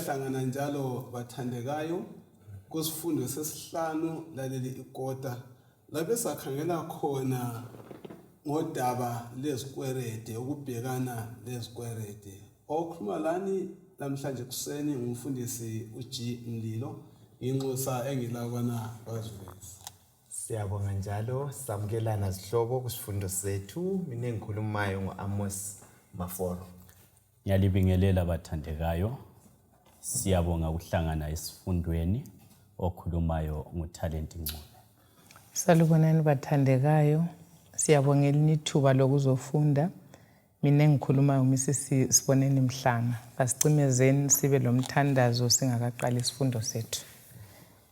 Siyahlangana njalo bathandekayo kusifundo sesihlanu laleli ikota labe sakhangela khona ngodaba lezikwerede, ukubhekana lezikwerede. Okhuluma lani namhlanje kuseni ngumfundisi uG Mlilo, nginxusa engilabana baziveze. Siyabonga njalo samukelana zihlobo kusifundo sethu. Mina engikhulumayo ngu-Amos Maforo. Ngiyalibingelela bathandekayo. Siyabonga ukuhlangana esifundweni. Okhulumayo nguTalent Ncube. Salubonani bathandekayo. Siyabonga elinye ithuba lokuzofunda. Mina engikhulumayo Mrs Siboneni Mhlanga. Kasicimezeni sibe lomthandazo singakaqali isifundo sethu.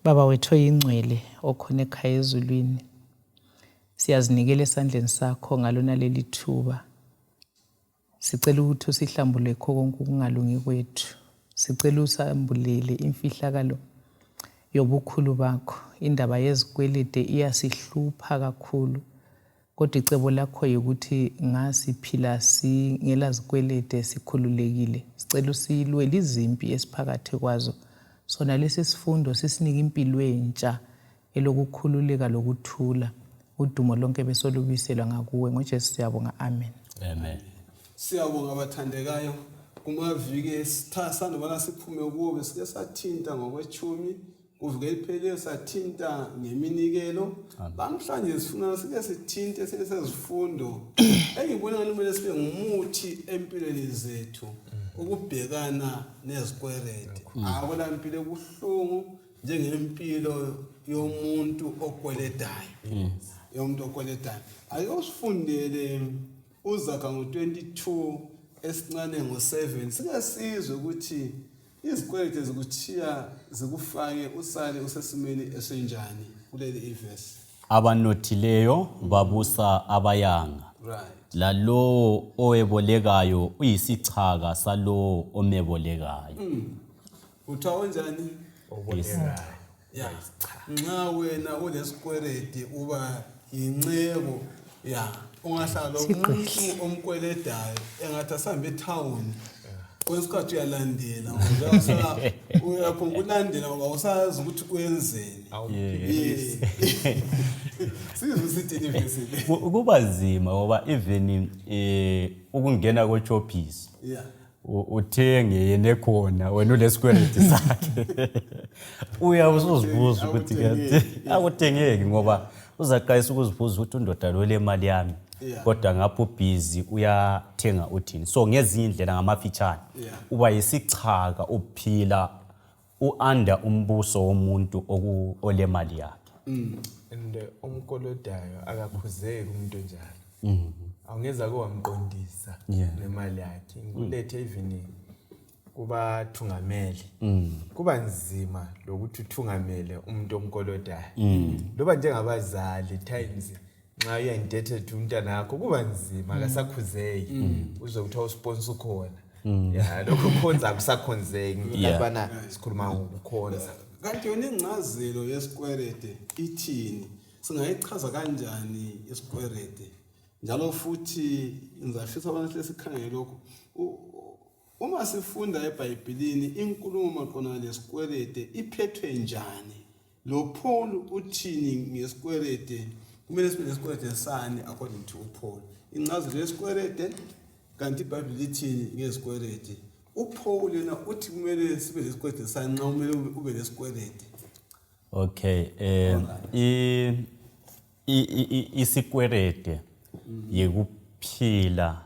Baba wethu oyingcwele okhona ekhaya ezulwini. Siyazinikela esandleni sakho ngalona leli thuba. Sicela ukuthi usihlambulule kho konke ukungalungi kwethu. Sicela usambulele imfihlakalo yobukhulu bakho. Indaba yezikwelede iyasihlupha kakhulu. Kodwa icebo lakho yikuthi nga siphila singela zikwelede sikhululekile. Sicela usilwele izimpi esiphakathi kwazo. Sona lesi sifundo sisinike impilo entsha elokukhululeka lokuthula. Udumo lonke besolubiselwa ngakuwe. NgoJesu siyabonga. Amen. Amen. Siyabonga bathandekayo kumaviki esandubana siphume kuwo besike sathinta ngokwetshumi kuviki eliphelileyo sathinta ngeminikelo. Lamhlanje sifuna sike sithinte esinye sezifundo engibona ngani kumele sibe ngumuthi empilweni zethu, ukubhekana nezikwerede. Akula mpilo ebuhlungu njengempilo yomuntu okweledayo, yomuntu okweledayo. Ake usifundele uZaga ngo-22 esincane ngo-7, sike sizwe ukuthi izikwelede zikuthiya zikufake usale usesimeni esinjani kuleli ivesi. Abanothileyo babusa abayanga. Lalowo owebolekayo uyisichaka salowo omebolekayo. Kuthiwa onjani? Obolekayo. Ya. Nxa wena ulesikwerede uba yincebo ya ungahlala umuntu omkweledayo engathi asambe ethawuni kwesikhathi uyalandela ngoba uyaphongulandela ngoba usazi ukuthi wenzeni. Sizwe sithini ivesi le? Kuba nzima ngoba even ukungena ko-Choppies uthenge yena ekhona, wena ulesikweredi sakhe, uya usuzibuza ukuthi kanti akuthengeki, ngoba uzaqalisa ukuzibuza ukuthi undoda lo le mali yami, kodwa ngapho ubhizi uyathenga uthini. So ngezinye indlela, ngamafitshane, uba yisichaka, uphila u-under umbuso womuntu olemali yakhe. And umkolodayo akakhuzeki umuntu onjalo. Awungeza wamqondisa nemali yakhe. Ngikulethe even kubathungameli. Kuba nzima lokuthi uthungamele umuntu omkolodayo. Loba njengabazali, times nxa uya indebted umntana wakho kuba nzima, akasakhuzeki. Uzwe kuthiwa usponsor ukhona. Ya, lokho kukhonza akusakhonzeki. Labana sikhuluma ngokukhonza. Kanti yona ingcazelo yesikwerede ithini? Singayichaza kanjani isikwerede? Njalo futhi ngizafisa abantu lesikhangele lokhu. Uma sifunda eBhayibhelini inkulumo maqondana lesikwerede iphethwe njani? Lo Paul uthini ngesikwerede? Kumele sibe lesikwerede sani according to uPaul? Incazelo yesikwerede, kanti iBhayibheli lithini ngezikwelede? uPaul yena uthi kumele sibe lesikwerede sani nxa kumele ube lesikwerede? Okay, isikwerede yikuphila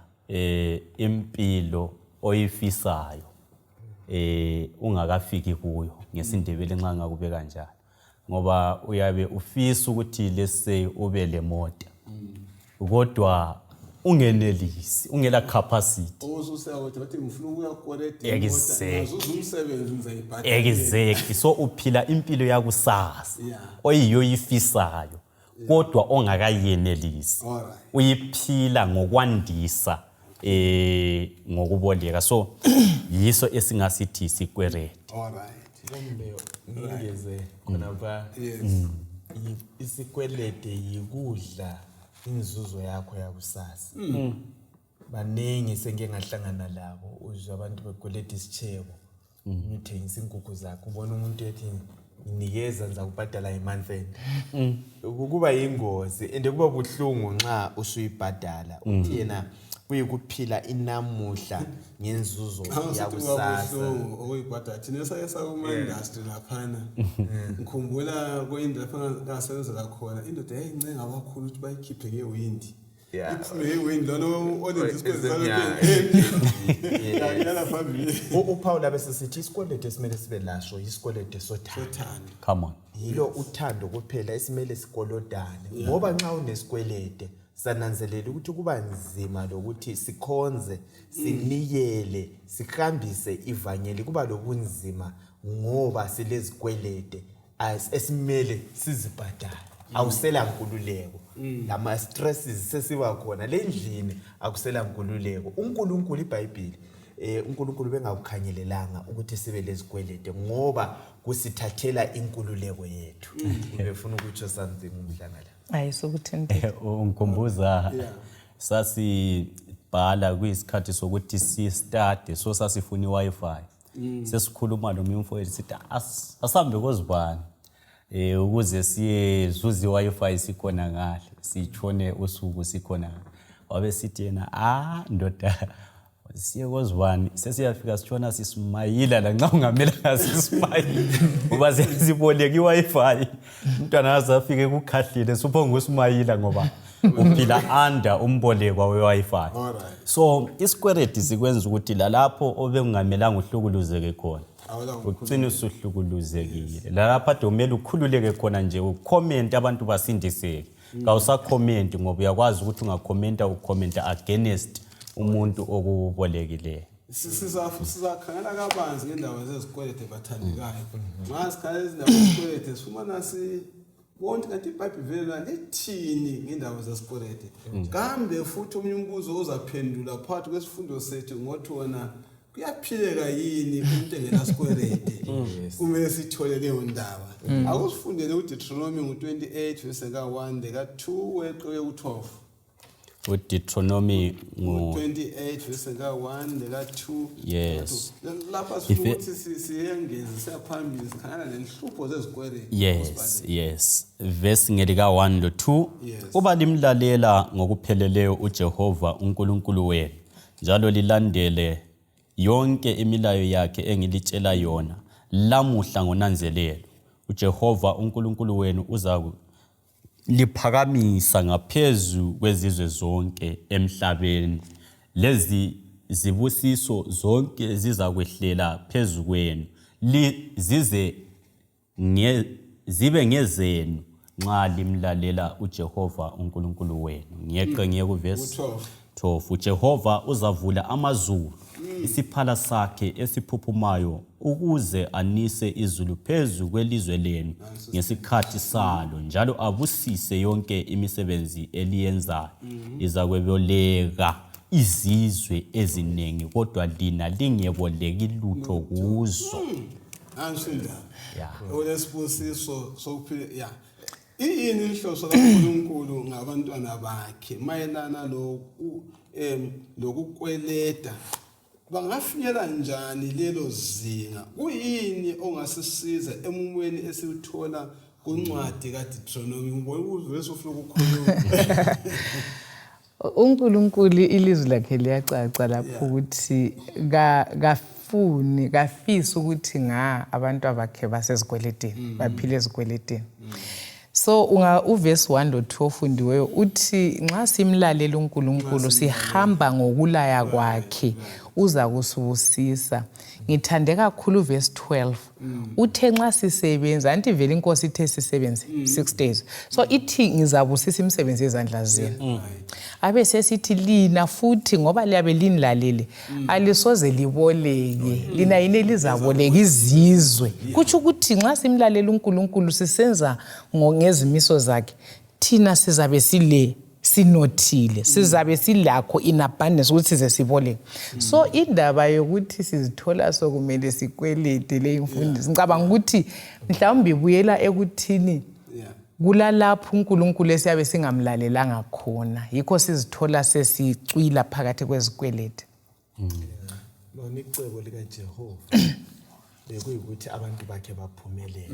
impilo oyifisayo ungakafiki kuyo, ngesiNdebele nxa ngakube kanjalo, ngoba uyabe ufisa ukuthi let's say ube lemota kodwa ungenelisi, ungela capacity. Ususiyakuthi bathi ngifuna ukuya kwerede. Exactly. Umsebenzi ngizayibhadala. Exactly, so uphila impilo yakusasa oyiyo oyifisayo kodwa ongakayenelisi. Uyiphila ngokwandisa ngokuboleka, so yiso esingasithi isikwerede. Kumbe ngingeze khonapha, isikwelede yikudla inzuzo yakho yakusasa. Baningi sengike ngahlangana labo, uzwe abantu bekweleda isitshebo. Ngithengisa inkukhu zakhe, ubona umuntu ethi nginikeza ngizakubhadala i-month end. Kuba yingozi and kuba buhlungu nxa usuyibhadala. Uthi yena kuyikuphila inamuhla ngenzuzo yakusasa. Okuyibhadala thina sake sakuma-industry laphana. Ngikhumbula kuyindawo lapha ngasebenzela khona, indoda yayincenga abakhulu ukuthi bayikhiphe ngewindi. Iphume ngewindi lona olenza isikweletu salokhu phambili. UPaul abe sesithi isikweletu esimele sibe laso isikweletu sothando. Sothando. Come on. Yilo uthando kuphela esimele sikolodane, ngoba nxa unesikwelede sananzelela ukuthi kuba nzima lokuthi sikhonze, sinikele, sihambise ivangeli, kuba lobunzima ngoba silezikwelede esimele sizibhadale. Awusela nkululeko, lama stresses sesiba khona lendlini, akusela nkululeko. UNkulunkulu, iBhayibheli, uNkulunkulu bengakukhangelelanga ukuthi sibe lezikwelede ngoba kusithathela inkululeko yethu. Ubefuna ukutsho something umhlanga la? Hayi, sokuthintela. Ungikhumbuza sasibhala kuyisikhathi sokuthi si-starte, so sasifuna i-Wi-Fi. Sesikhuluma nomunye umfowethu sithi asambe kozibani ukuze siyezuza i-Wi-Fi, sikhona ngale sitshone usuku sikhona. Wabe sithi yena, "Ah ndoda, siye kozibani." Sesiyafika sitshona sisimayila la nxa ungamelanga sisimayile ngoba siboleka i-Wi-Fi. Umntwana azafike kukhahlile suphonga usimayila ngoba uphila under umbolekwa we-Wi-Fi. So isikweleti sikwenza ukuthi lalapho obekungamelanga uhlukuluzeke khona Awula ugcine usuhlukuluzekile, lalapho ade umele ukhululeke khona nje ucommente abantu basindiseke, kawusacommenti ngoba uyakwazi ukuthi ungacommenta ucommenta against umuntu okubolekileyo. Sizakhangela kabanzi ngendaba zezikwelede, bathandekayo. Nxa sikhangela izindaba zezikwelede sifumana sibona kanti iBhayibheli vele lona lithini ngendaba zezikwelede. Kambe futhi omunye umbuzo ozaphendula phakathi kwesifundo sethu ngothi wona kuyaphileka yini umuntu engelasikwelede? Kumele sithole leyo ndaba. Akusifundele uDeuteronomy ngu-28 verse ka-1 leka-2 weqe ku-12. UDeuteronomy ngu 28 verse ka-1 leka-2. Lapha sifuna ukuthi siyengeze siyaphambili sikhangela nenhlupho zezikwelede. Yes, verse ngelika 1 lo 2. Uba limlalela ngokupheleleyo uJehova uNkulunkulu wenu njalo lilandele yonke imilayo yakhe engilitshela yona lamuhla ngonanzelelo, uJehova uNkulunkulu wenu uza liphakamisa ngaphezu kwezizwe zonke emhlabeni. Lezi zibusiso zonke zizakwehlela phezu kwenu zize zibe ngezenu nxa limlalela uJehova uNkulunkulu wenu. Ngiyeqe ngiye kuvesi U-12. 12. UJehova uzavula amazulu, isiphala sakhe esiphuphumayo, ukuze anise izulu phezu kwelizwe lenu ngesikhathi salo, njalo abusise yonke imisebenzi eliyenzayo. Lizakweboleka izizwe eziningi, kodwa lina lingeboleki lutho kuzo. Nanso indaba. Olesibusiso sokuphila ya iyini inhloso kaNkulunkulu ngabantwana bakhe mayelana loku lokukweleda? Bangafinyela njani lelo zinga? Kuyini ongasisiza emumweni esiwuthola kuncwadi kaDeuteronomy? Ngibona ukuthi ufuna ukukhuluma. UNkulunkulu, ilizwi lakhe liyacaca lapho ukuthi kafuni, kafisi ukuthi nga abantu abakhe basezikweletini, baphile ezikweletini. So unga uvesi 1 lo 2 ofundiweyo uthi nxa simlalela uNkulunkulu, sihamba ngokulaya kwakhe, uza kusibusisa. Ngithande kakhulu uvesi 12, uthe nxa sisebenza, anti vele inkosi ithe sisebenze 6 days, so ithi ngizabusisa imisebenzi yezandla zenu. Abe sesithi lina futhi ngoba liyabe linilalele, alisoze liboleke, lina yini elizaboleka izizwe. Kutsho ukuthi nxa simlalela uNkulunkulu, sisenza ngezimiso zakhe, thina sizabe sile sinothile, sizabe silakho in abundance ukuthi size siboleke. So indaba yokuthi sizithola sokumele sikwelede le imfundiso, ngicabanga ukuthi mhlawumbe ibuyela ekuthini kulalapho uNkulunkulu esiyabe singamlalelanga khona, yikho sizithola sesicwila phakathi kwezikwelede. Lona icebo likaJehova. Bekuyikuthi abantu bakhe baphumelele.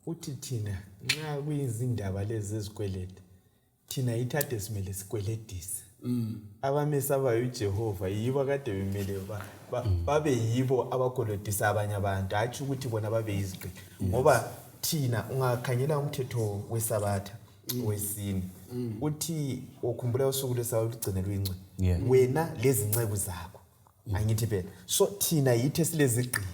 Uthi thina nxa kuyizindaba lezi zezikwelede, thina yithi ade simele sikweledise. Abamesabayo uJehova yibo akade bemele babe yibo abakolodisa abanye abantu, hatshi ukuthi bona babe yizigqili. Ngoba thina ungakhangela umthetho weSabatha wesine, uthi ukhumbula usuku lweSabatha lugcine luyingcwele, wena lezinceku zakho. Angithi phela, so thina yithi esilezigqili,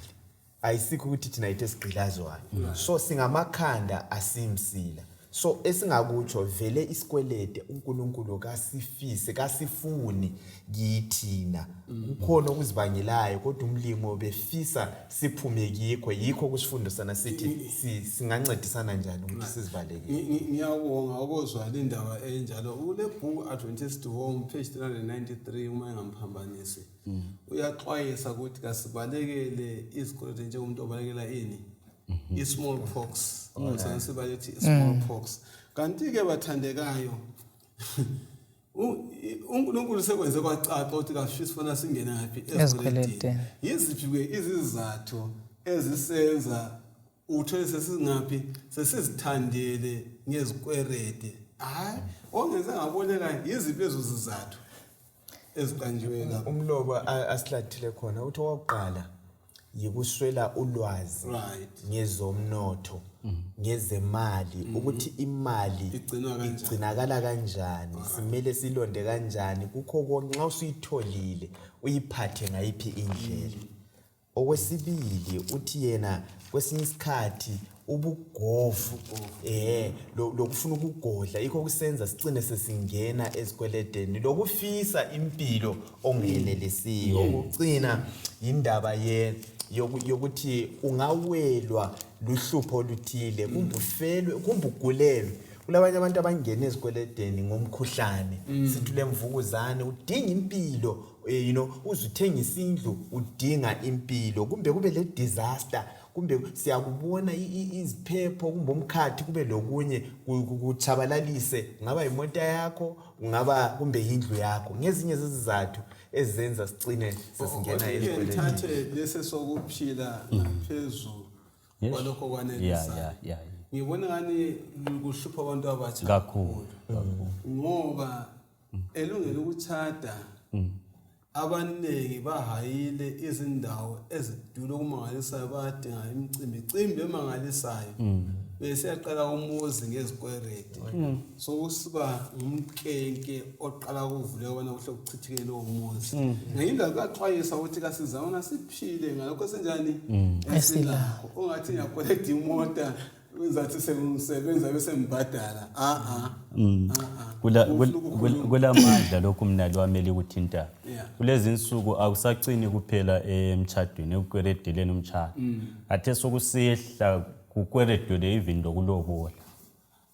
ayisikho ukuthi thina yithi esigqilazwayo. So singamakhanda, asimsila. So esingakutsho vele, isikwelede uNkulunkulu kasifise, kasifuni kithina. Kukhona okuzibangelayo, kodwa umlingo befisa siphume kikho. Yikho kusifundisana sithi singancedisana njani ukuthi sizibalekele. Ngiyabonga ukuzwa le ndaba enjalo. Kule bhuku Adventist Home, page 393, uma engamphambanisi, uyaxwayisa ukuthi kasibalekele izikwelede njengomuntu obalekela ini, i-smallpox. Sibalethi i-smallpox. Kanti-ke bathandekayo, uNkulunkulu sekwenze kwacaca ukuthi kafisi funa singene ngaphi? Ezikweletini. Ezikweletini. Yiziphi-ke izizathu ezisenza uthole sesingaphi, sesizithandele ngezikwerede? Hhayi, ongenze ngaboleka. Yiziphi lezo zizathu eziqanjiwe lapho? Umlobo asilathile khona uthi okokuqala yikuswela ulwazi ngezomnotho, ngezemali, ukuthi imali Igcinwa kanjani. Igcinakala kanjani, simele silonde kanjani, kukho konke. Nxa usuyitholile, uyiphathe ngayiphi indlela? Okwesibili, uthi yena kwesinye isikhathi ubugovu, lokufuna ukugodla, yikho kusenza sicine sesingena ezikweledeni, lokufisa impilo ongenelisiyo. Ukucina indaba ye yokuthi ungawelwa luhlupho oluthile, kumbe ufelwe, kumbe ugulelwe. Kulabanye abantu abangena ezikweledeni ngomkhuhlane, sithi ulemvukuzane, udinga impilo, uze uthengise indlu, udinga impilo, kumbe kube le disaster, kumbe siyakubona iziphepho, kumbe umkhathi, kube lokunye kutshabalalise, kungaba imota yakho, kungaba kumbe yindlu yakho. Ngezinye zezizathu ezenza sicine sesingena Kodwa-ke ezikweletini. ngithathe lesi sokuphila ngaphezu kwalokho kwanelisayo. Ngibona ngani kuhlupha abantu abatsha Kakhulu. ngoba elungela ukutshada, abaningi bahayile izindawo ezidula okumangalisayo, bayadinga imicimbi cimbi emangalisayo, besiyaqala umuzi ngezikwerede. Sokusiba ngumkenke oqala ukuvuleka ubana kuhle kuchithike lowo muzi. Ngenye indawo kuyaxwayisa ukuthi kasizamana siphile ngalokho esenjani, esilakho. Ungathi ngiyakweleda imota, uzathi sengisebenza bese ngibhadala. A-a, a-a. Ufuna ukukhuluma. Kulamandla lokhu mina lwamele ukuthinta. Kulezi insuku akusacini kuphela emtshadweni, ekukweredeleni umtshado. Athe sokusehla kukweredwele even lokulobola,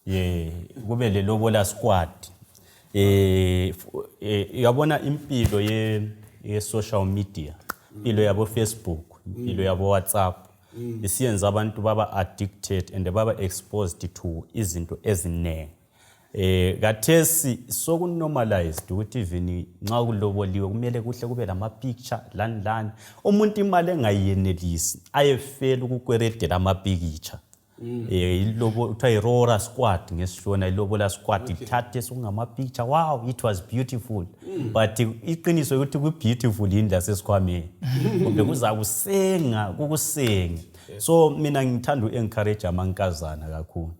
ye kube lelobola squad. Uyabona impilo ye social media, impilo yabo Facebook, impilo yabo WhatsApp, isiyenza abantu baba addicted and baba exposed to izinto eziningi. Kathesi sokunormalized ukuthi even nxa kuloboliwe kumele kuhle kube lama picture, lani lani. Umuntu imali engayenelisi ayefela ukukweredela amapikitsha. Ilobo kuthiwa i-roora squad ngesiShona, ilobola squad ithathe sokungama-picture, wow, it was beautiful. But iqiniso ukuthi ku-beautiful yini lasesikhwameni, kumbe kuza kusenga kukusenga. So mina ngithanda u-encourage amankazana kakhulu.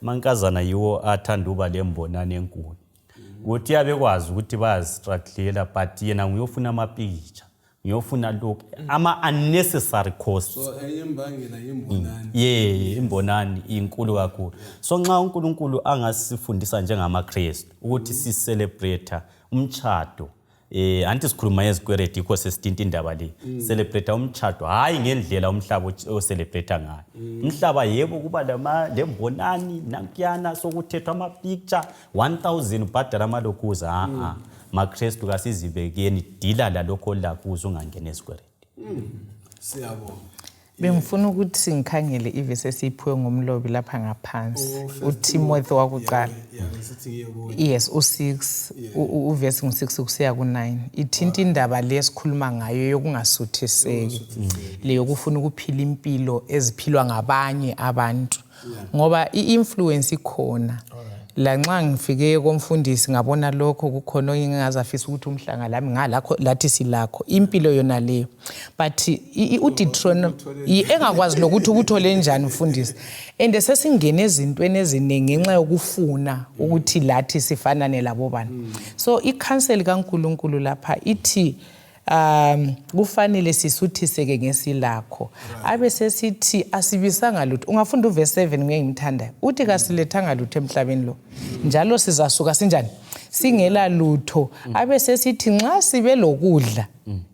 Amankazana yiwo athanda uba lembonane enkulu, ukuthi uyabekwazi ukuthi bayazistruglela, but yena nguyofuna amapikitsha, ngiyofuna lokhu, ama-unnecessary costs. So enye imbangela yimbonani. Ye, imbonani inkulu kakhulu. So nxa uNkulunkulu angasifundisa njengamaKristu ukuthi si-celebrate umtshado, anti sikhuluma ngezikwereti, yikho sesithinta indaba le. Celebrate umtshado hayi ngendlela umhlaba ocelebrate ngayo. Umhlaba yebo kuba lembonani nankuyana, sokuthethwa ama-picture 1000, ubhadala amalokhuza. A-a, maKristu, kasizibekeni, dila lalokho olakuzo, ungangeni ezikwereti. Siyabonga. Bengifuna ukuthi ngikhangele ivesi esiyiphiwe ngumlobi lapha ngaphansi, uTimothy wakuqala. Yes, u6 uvesi ngu6 kusiya ku9. Ithinta indaba le esikhuluma ngayo yokungasuthiseki, le yokufuna ukuphila impilo eziphilwa ngabanye abantu. Ngoba i-influence ikhona. Lanxa ngifike komfundisi ngabona lokho kukhona engingazafisa ukuthi umhlanga lami ngalakho lathi silakho impilo yona leyo, but uDeuteronomy engakwazi lokuthi ukuthole njani mfundisi, and sesingene ezintweni eziningi ngenxa yokufuna ukuthi lathi sifanane labo bani. So i-counsel kaNkuluNkulu lapha ithi kufanele sisuthiseke ngesilakho. Abe sesithi asibisanga lutho. Ungafunda uvesi 7 ngeke ngimthandayo, uthi kasilethanga lutho emhlabeni lo, njalo sizasuka sinjani singela lutho. Abe sesithi nxa sibe lokudla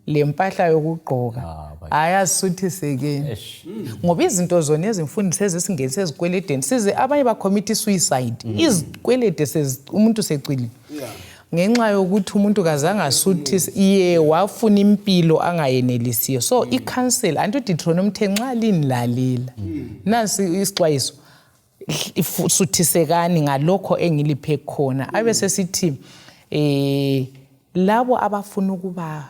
lempahla yokugqoka, hayi, asisuthisekeni, ngoba izinto zona ezimfundisi ezisingenise ezikweledeni, size abanye ba-commit suicide, izikwelede umuntu secwilile ngenxa yokuthi umuntu kazange asuthise, iye wafuna impilo angayenelisiyo. So i-counsel anti uDeuteronomy uthe nxa linilalela nasi isixwayiso, suthisekani ngalokho engiliphe khona. Abe sesithi labo abafuna ukuba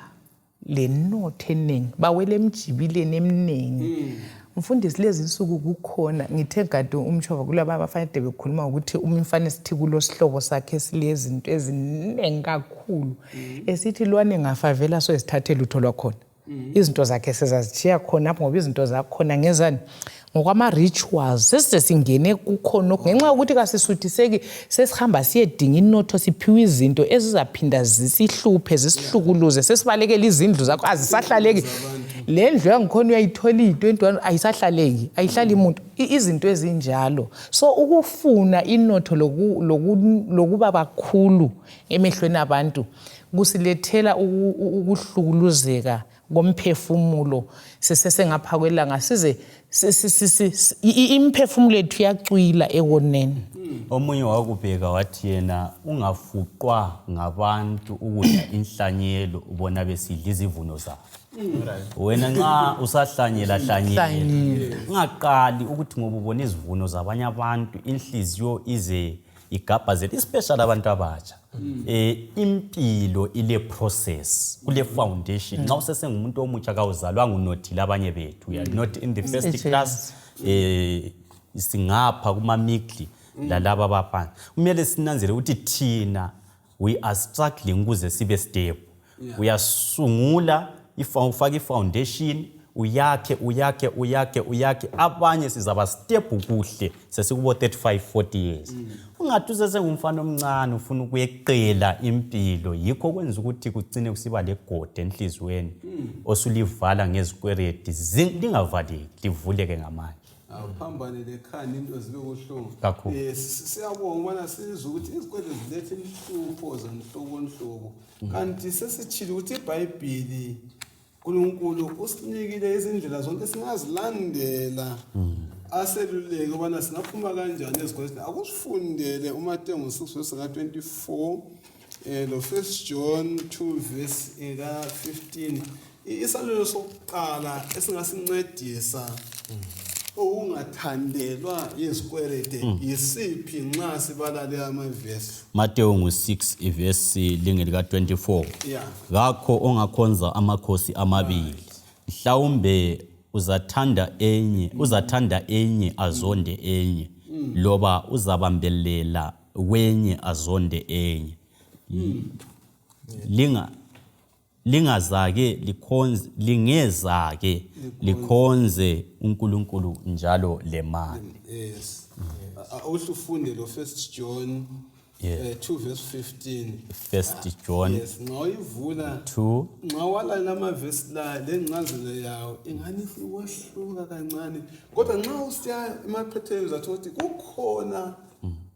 lenotho eningi bawele emjibileni eminingi. Mfundisi, lezi insuku kukhona ngithe kade umshova kulaba abafanele bekhuluma ukuthi umfana sithi kulosihlobo sakhe silezinto eziningi kakhulu, esithi lwane ngafavela so esithathe lutho lwakhona, izinto zakhe sizazitshiya khonapho, ngoba izinto zakhona ngezani ngokwama-rituals. Sesize singene kukhona ngenxa yokuthi kasisuthiseki, sesihamba siyedinga inotho, siphiwe izinto ezizaphinda zisihluphe, zisihlukuluze. Sesibalekela izindlu zakho, azisahlaleki. Le ndlu yangikhona uyayithola iyi-21, ayisahlaleki, ayihlali muntu. Izinto ezinjalo. So ukufuna inotho lokuba bakhulu emehlweni abantu kusilethela ukuhlukuluzeka komphefumulo sisesengapha kwelanga, size imiphefumulo yethu iyacwila ekoneni. Omunye wakubheka wathi yena ungafuqwa ngabantu ukudla inhlanyelo bona besidla izivuno zabo. Wena nxa usahlanyela, hlanyela, ungaqali ukuthi ngoba ubona izivuno zabanye abantu inhliziyo ize igabhazele, especially abantu abatsha. Impilo ile process, kule foundation. Nxa usesengumuntu omutsha, kawuzalwanga unothile. Abanye bethu, we are not in the first class, singapha kuma middle lalaba abaphansi. Kumele sinanzele ukuthi thina we are struggling ukuze sibe stable. Uyasungula, ufake i-foundation, uyakhe, uyakhe, uyakhe, uyakhe. Abanye sizaba step kuhle sesikubo 35, 40 years. Ungathi usesengumfana omncane ufuna ukuyeqela impilo. Yikho kwenza ukuthi kucine kusiba legodi enhliziyweni osulivala ngezikweredi, lingavaleki, livuleke ngamandla. Awuphambane lekhanda, into zibe buhlungu. Kakhulu. Siyabonga ukubana sizwe ukuthi izikweletu ziletha inhlupho zenhlobonhlobo, kanti sesitshile ukuthi iBhayibhili, uNkulunkulu usinikile izindlela zonke singazilandela, aseluleke ukubana singaphuma kanjani ezikweletini. Akusifundele uMateyu ngo-6 verse ka-24 lo First John 2 verse ka-15. Isaluleko sokuqala esingasincedisa ukungathandelwa yizikwelede yisiphi nxa sibala le amavesi? Mateyu ngu-6, ivesi lingelika 24. Kakho ongakhonza amakhosi amabili. Mhlawumbe uzathanda enye azonde enye, loba uzabambelela kwenye azonde enye. Lingezake likhonze uNkulunkulu njalo lemali. Yes, uhle ufunde lo First John 2 verse 15. First John. Yes, nxa uyivula 2. Nxa walalela amavesi la lengcazelo yawo, ingani ifuna ukwehluka kancane, kodwa nxa usiya emaphethelweni uzathola ukuthi kukhona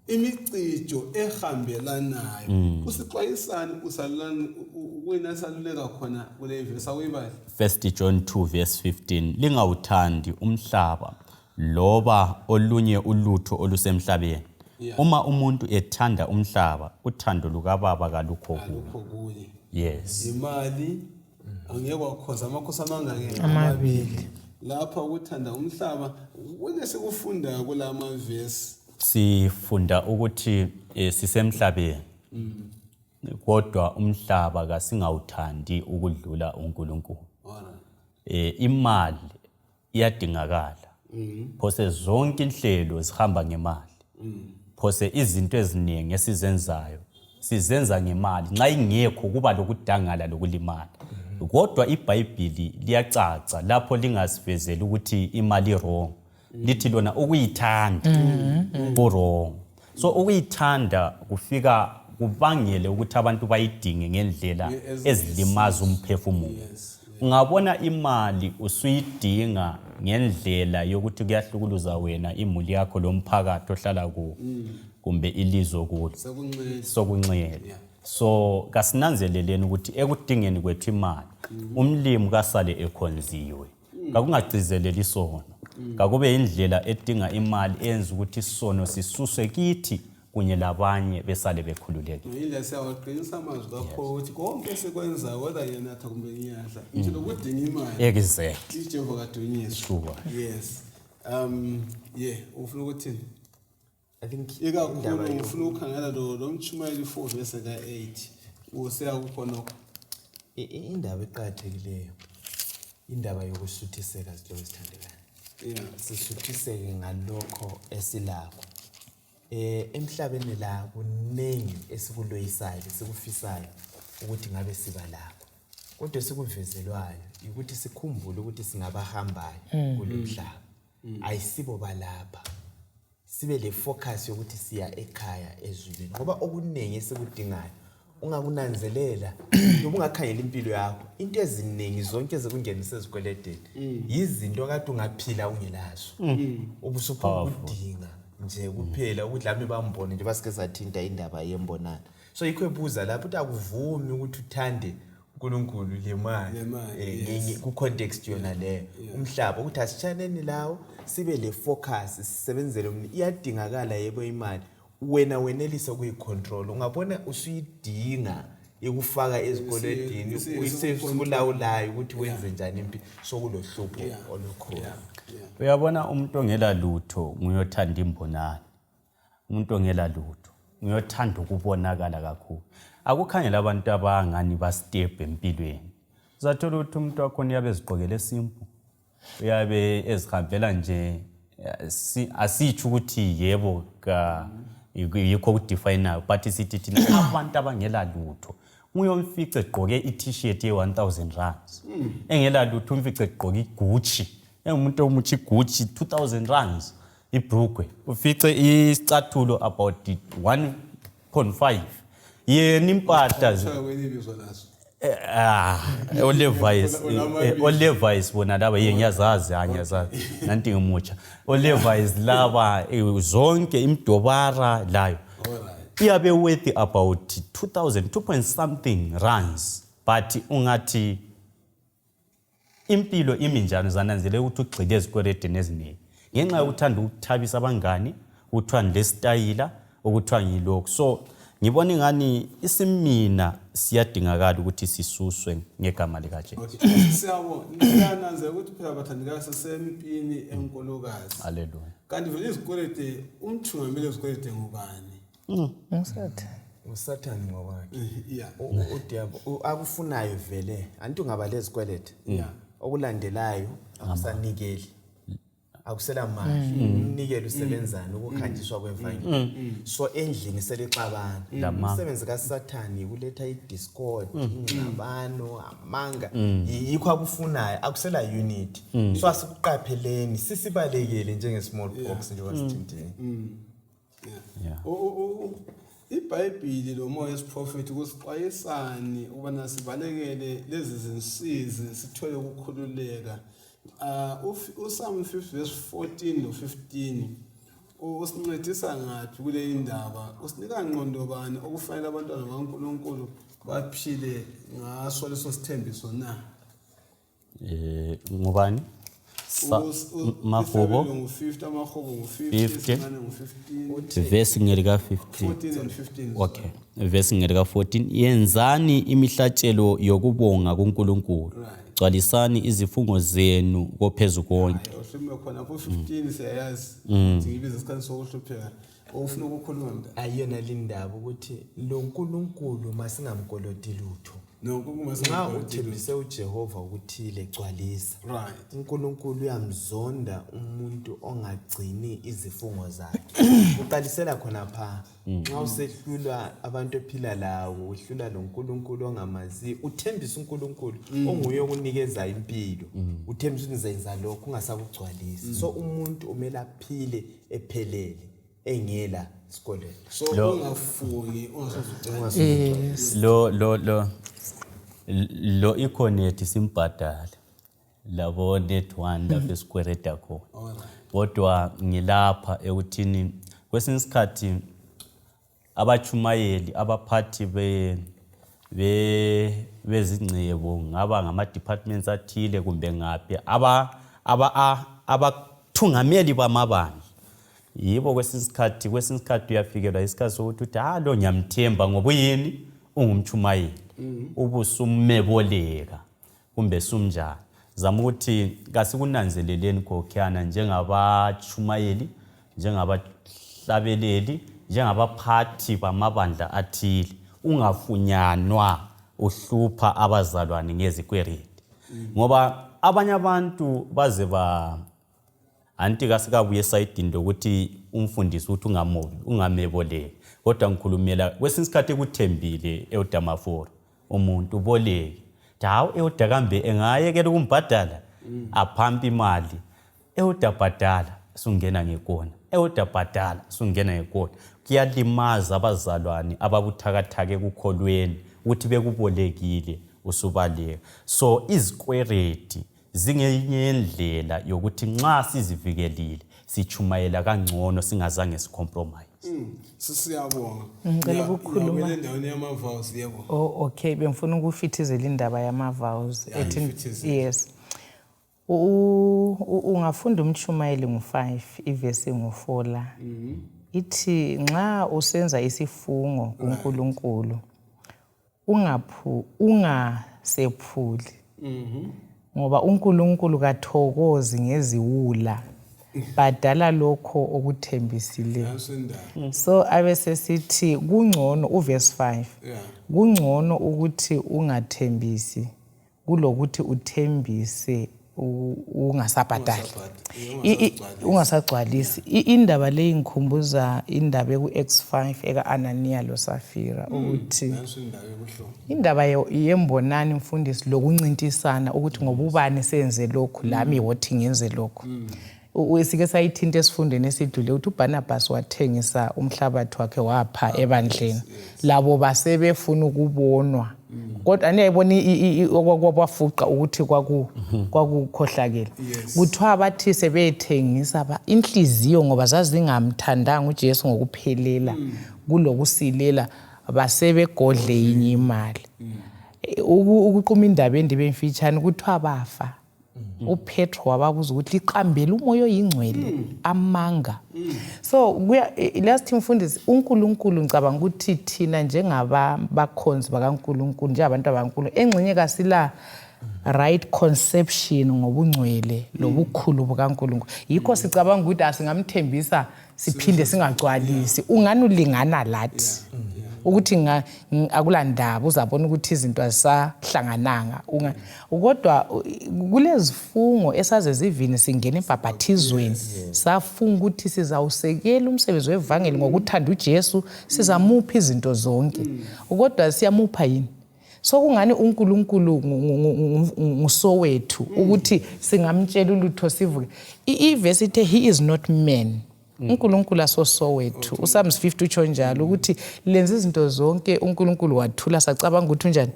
imicijo ehambelanayo. Usixwayisani, usalulani wena saluleka khona kule vesi awuyibali? First John 2 verse 15: lingawuthandi umhlaba loba olunye ulutho olusemhlabeni. Uma umuntu ethanda umhlaba, uthando lukababa kalukho kuye. Alukho kuye. Yes. Imali, angeke wakhonza amakhosi amangaki? Amabili. Lapha ukuthanda umhlaba kunesikufundayo kula mavesi. Sifunda ukuthi sisemhlabeni. Kodwa umhlaba kasingawuthandi ukudlula uNkulunkulu. Imali iyadingakala. Phose zonke inhlelo zihamba ngemali. Phose izinto eziningi esizenzayo sizenza ngemali. Nxa ingekho kuba lokudangala lokulimala. Kodwa iBhayibhili liyacaca lapho lingasivezeli ukuthi imali wrong. Lithi lona ukuyithanda ku-wrong. So ukuyithanda kufika kubangele ukuthi abantu bayidinge ngendlela ezilimaza umphefumulo. Ungabona imali usuyidinga ngendlela yokuthi kuyahlukuluza wena, imuli yakho, lomphakathi ohlala kuwo, kumbe ilizwe kulo. Sokunxele. So kasinanzeleleni ukuthi ekudingeni kwethu imali, umlimi kasale ekhonziwe. Kakungagcizeleli isono. Kakube indlela edinga imali eyenza ukuthi isono sisuswe kithi kunye labanye besale bekhululekile. Ngiyile siyawaqinisa amazwi kaPaul ukuthi konke esikwenzayo, whether ngiyanatha kumbe ngiyadla, ngitsho lokudinga imali. Exactly. IJehova kadunyiswe. Sure. Yes. Yeah, ufuna ukuthini? I think Ikakhulu indaba ngifuna ukukhangela lo mtshumayeli 4 verse ka-8. Usiya kukhonokho. Indaba eqakathekileyo, indaba yokusuthiseka zihlobo ezithandekayo. Sisuthiseke ngalokho esilakho. Emhlabeni la kuningi esikuloyisayo, esikufisayo ukuthi ngabe siba lakho. Kodwa esikuvezelwayo ukuthi sikhumbule ukuthi singabahambayo kulomhlaba. Ayisibo balapha. Sibe le focus yokuthi siya ekhaya ezulwini, ngoba okuningi esikudingayo ungakunanzelela noma ungakhangela impilo yakho, into eziningi zonke ezikungenisa ezikweledeni yizinto kade ungaphila ungelazo, ubusuphuma nje kuphela ukuthi lami bambone nje basike sathinta indaba yembonana. So yikho ebuza lapho ukuthi akuvumi ukuthi uthande uNkulunkulu le mali, ku context yona leyo umhlaba, ukuthi asitshaneni lawo, sibe le focus, sisebenzele. Iyadingakala yebo imali, wena wenelisa ukuyicontrol. Ungabona usuyidinga ikufaka ezikoledini, uyisekulawulayo ukuthi wenze njani impilo, sokulohlupho olukhulu. Uyabona umuntu ongela lutho nguyothanda imbonani. Umuntu ongela lutho nguyothanda ukubonakala kakhulu. Akukhangela abantu abangani ba step empilweni. Uzathola ukuthi umuntu wakhona uyabe ezigqokele simple, uyabe ezihambela nje, asitsho ukuthi yebo yikho okudefinayo, but sithi thina abantu abangela lutho uyomfice egqoke i-t-shirt ye-1000 rands, engela lutho umfice egqoke iGucci, engumuntu omutsha iGucci 2000 rands ibrugwe, ufice isicathulo about 1.5 yena impahla oLevi's bona laba, ye ngiyazazi, ngiyazazi nanti ngimutsha oLevi's laba, zonke imidobara layo iyabe worth about 2000 2 point something rands. But ungathi impilo imi njani, uzananzelela ukuthi ugxile ezikweredeni eziningi ngenxa yokuthanda ukuthabisa abangani, ukuthiwa ngilesitayila, ukuthiwa ngilokhu. So ngibona ingani isimina siyadingakala ukuthi sisuswe ngegama likaJesu. Siyabonga. Ngiyananzela ukuthi phela bathandekayo sisempini enkulukazi. Haleluya. Kanti vele izikwelede, umthungameli wezikwelede ngubani? NguSathane. USathane ngokwakhe. Udiyabo akufunayo vele, anti ungaba lezikwelede. Okulandelayo akusanikeli. Akusela mali. Umnikelo usebenzani ukuhanjiswa kwevangeli. So endlini selixabana. Umsebenzi kaSathane ukuletha idiscord, ingxabano, amanga. Yikho akufunayo, akusela unity. So asikuqapheleni, sisibalekele njenge small box njengoba sithintile. iBhayibhili lo moya wesiprofethi kusixwayisani ukubana sibalekele lezi zinsizi sithole ukukhululeka. UPsalm 50 verse 14 no 15 usincedisa ngaphi kule indaba? Usinika ngqondo bani okufanele abantwana bakaNkulunkulu baphile ngaso leso sithembiso na? Ngubani? Mahubo ngu-50, amahubo ngu-50, isincane ngu-15. Verse ngelika 15. 14 and 15. Okay, verse ngelika 14: yenzani imihlatshelo yokubonga kuNkulunkulu. Gcwalisani izifungo zenu kophezu konke. Uhlume khona ku-15 siyayazi ukuthi ngibiza isikhathi sokuhlupheka. Ufuna ukukhuluma mntana? Ayiyona lindaba ukuthi lo nkulunkulu masingamkoloti lutho. No, uNkulunkulu Nxa masingamkoloti lutho. uthembise uJehova ukuthile, gcwalisa. Right. uNkulunkulu uyamzonda umuntu ongagcini izifungo zakhe. Uqalisela khona pha. Nxa usehlulwa abantu ephila lawo, uhlula lo nkulunkulu ongamaziyo, uthembisa uNkulunkulu onguye okunikeza impilo. Uthembisa ukuthi ngizenza lokhu ungasakugcwalisi. So umuntu umele aphile ephelele engela sikwelede. So ungafungi ungasazugcwalisa. Yes. Lo ikhonethe simbhadale labo net one lapho esikwereda khona. Kodwa ngilapha ekuthini kwesinye isikhathi abachumayeli, abaphathi be bezingcebo, ngaba ngama departments athile kumbe ngaphi, abathungameli bamabandla yibo kwesinye isikhathi uyafikelwa isikhathi sokuthi uthi, "Ha, lo ngiyamthemba ngoba uyini, ungumchumayeli," ubusumeboleka kumbe sumnjani. Zama ukuthi kasikunanzeleleni khokhuyana njengabachumayeli, njengabahlabeleli, njengabaphathi bamabandla athile, ungafunyanwa uhlupha abazalwane ngezikwereti, ngoba abanye abantu baze ba anti kasikabuye esayidini lokuthi umfundisi ukuthi ungameboleki, kodwa ngikhulumela kwesinye isikhathi ekuthembile eudamaforo umuntu uboleke, hawu, ewuda kambe engayekela ukumbhadala, aphampa imali, ewuda bhadala, sungena ngekona, ewuda bhadala, sungena ngekona. Kuyalimaza abazalwane ababuthakathaka ekukholweni ukuthi bekubolekile usubaleka. So izikwereti zingenye yendlela yokuthi nxa sizivikelile sichumayela kangcono, singazange sicompromise. Sisiyabonga. Ngicela ukukhuluma. Ngiyabuyela endaweni yama-vows, yebo. Oh, okay, bengifuna ukufithizela indaba yama-vows. Ya, Ethi ifithizele. Yes. Ungafunda umchumayeli ngu-5 ivesi ngu-4 la. Ithi nxa usenza isifungo kuNkulunkulu ungasephuli. Ngoba uNkulunkulu kathokozi ngeziwula. Badala lokho okuthembisileyo. Nanso indaba. So abesesithi kungcono uverse 5. Kungcono ukuthi ungathembisi kulokuthi uthembise ungasabhadali. Ungasabhadali. Ungasagcwalisi. Indaba leyi ngikhumbuza indaba eku-Acts 5 eka-Ananiya loSafira ukuthi Nanso indaba ebuhlungu. Indaba yembonani mfundisi lokuncintisana ukuthi ngoba ubani senze lokhu, lami wothi ngenze lokhu. Sike sayithinta esifundweni esidlule ukuthi uBarnabas wathengisa umhlabathi wakhe wapha ebandleni, labo basebefuna ukubonwa, kodwa aniyayibona okwabafuqa ukuthi kwakukhohlakele. Kuthiwa bathi sebethengisa inhliziyo ngoba zazingamthandanga uJesu ngokuphelela kulokusilela, basebegodle yinye imali. Ukuquma indaba ende emfitshane, kuthiwa bafa. uPetro wababuza ukuthi liqambele umoya oyingcwele amanga. So kuya last, mfundisi, uNkulunkulu, ngicabanga ukuthi thina njengabakhonzi bakaNkulunkulu, njengabantu bakaNkulunkulu, engxenye kasila right conception ngobungcwele lobukhulu bukaNkulunkulu, yikho sicabanga ukuthi asingamthembisa siphinde singagcwalisi, ungani ulingana lathi ukuthi akulandaba, uzabona ukuthi izinto azisahlangananga. Kodwa kulezifungo esaze zivini singena ebhabhathizweni, safunga ukuthi sizawusekela umsebenzi wevangeli ngokuthanda uJesu, sizamupha izinto zonke, kodwa siyamupha yini? So kungani uNkulunkulu ngusowethu ukuthi singamtshela ulutho sivuke? Ivesi ithe he is not man. uNkulunkulu asosowethu. uPsalms 50 utsho njalo ukuthi lenza izinto zonke, uNkulunkulu wathula, sacabanga ukuthi unjani,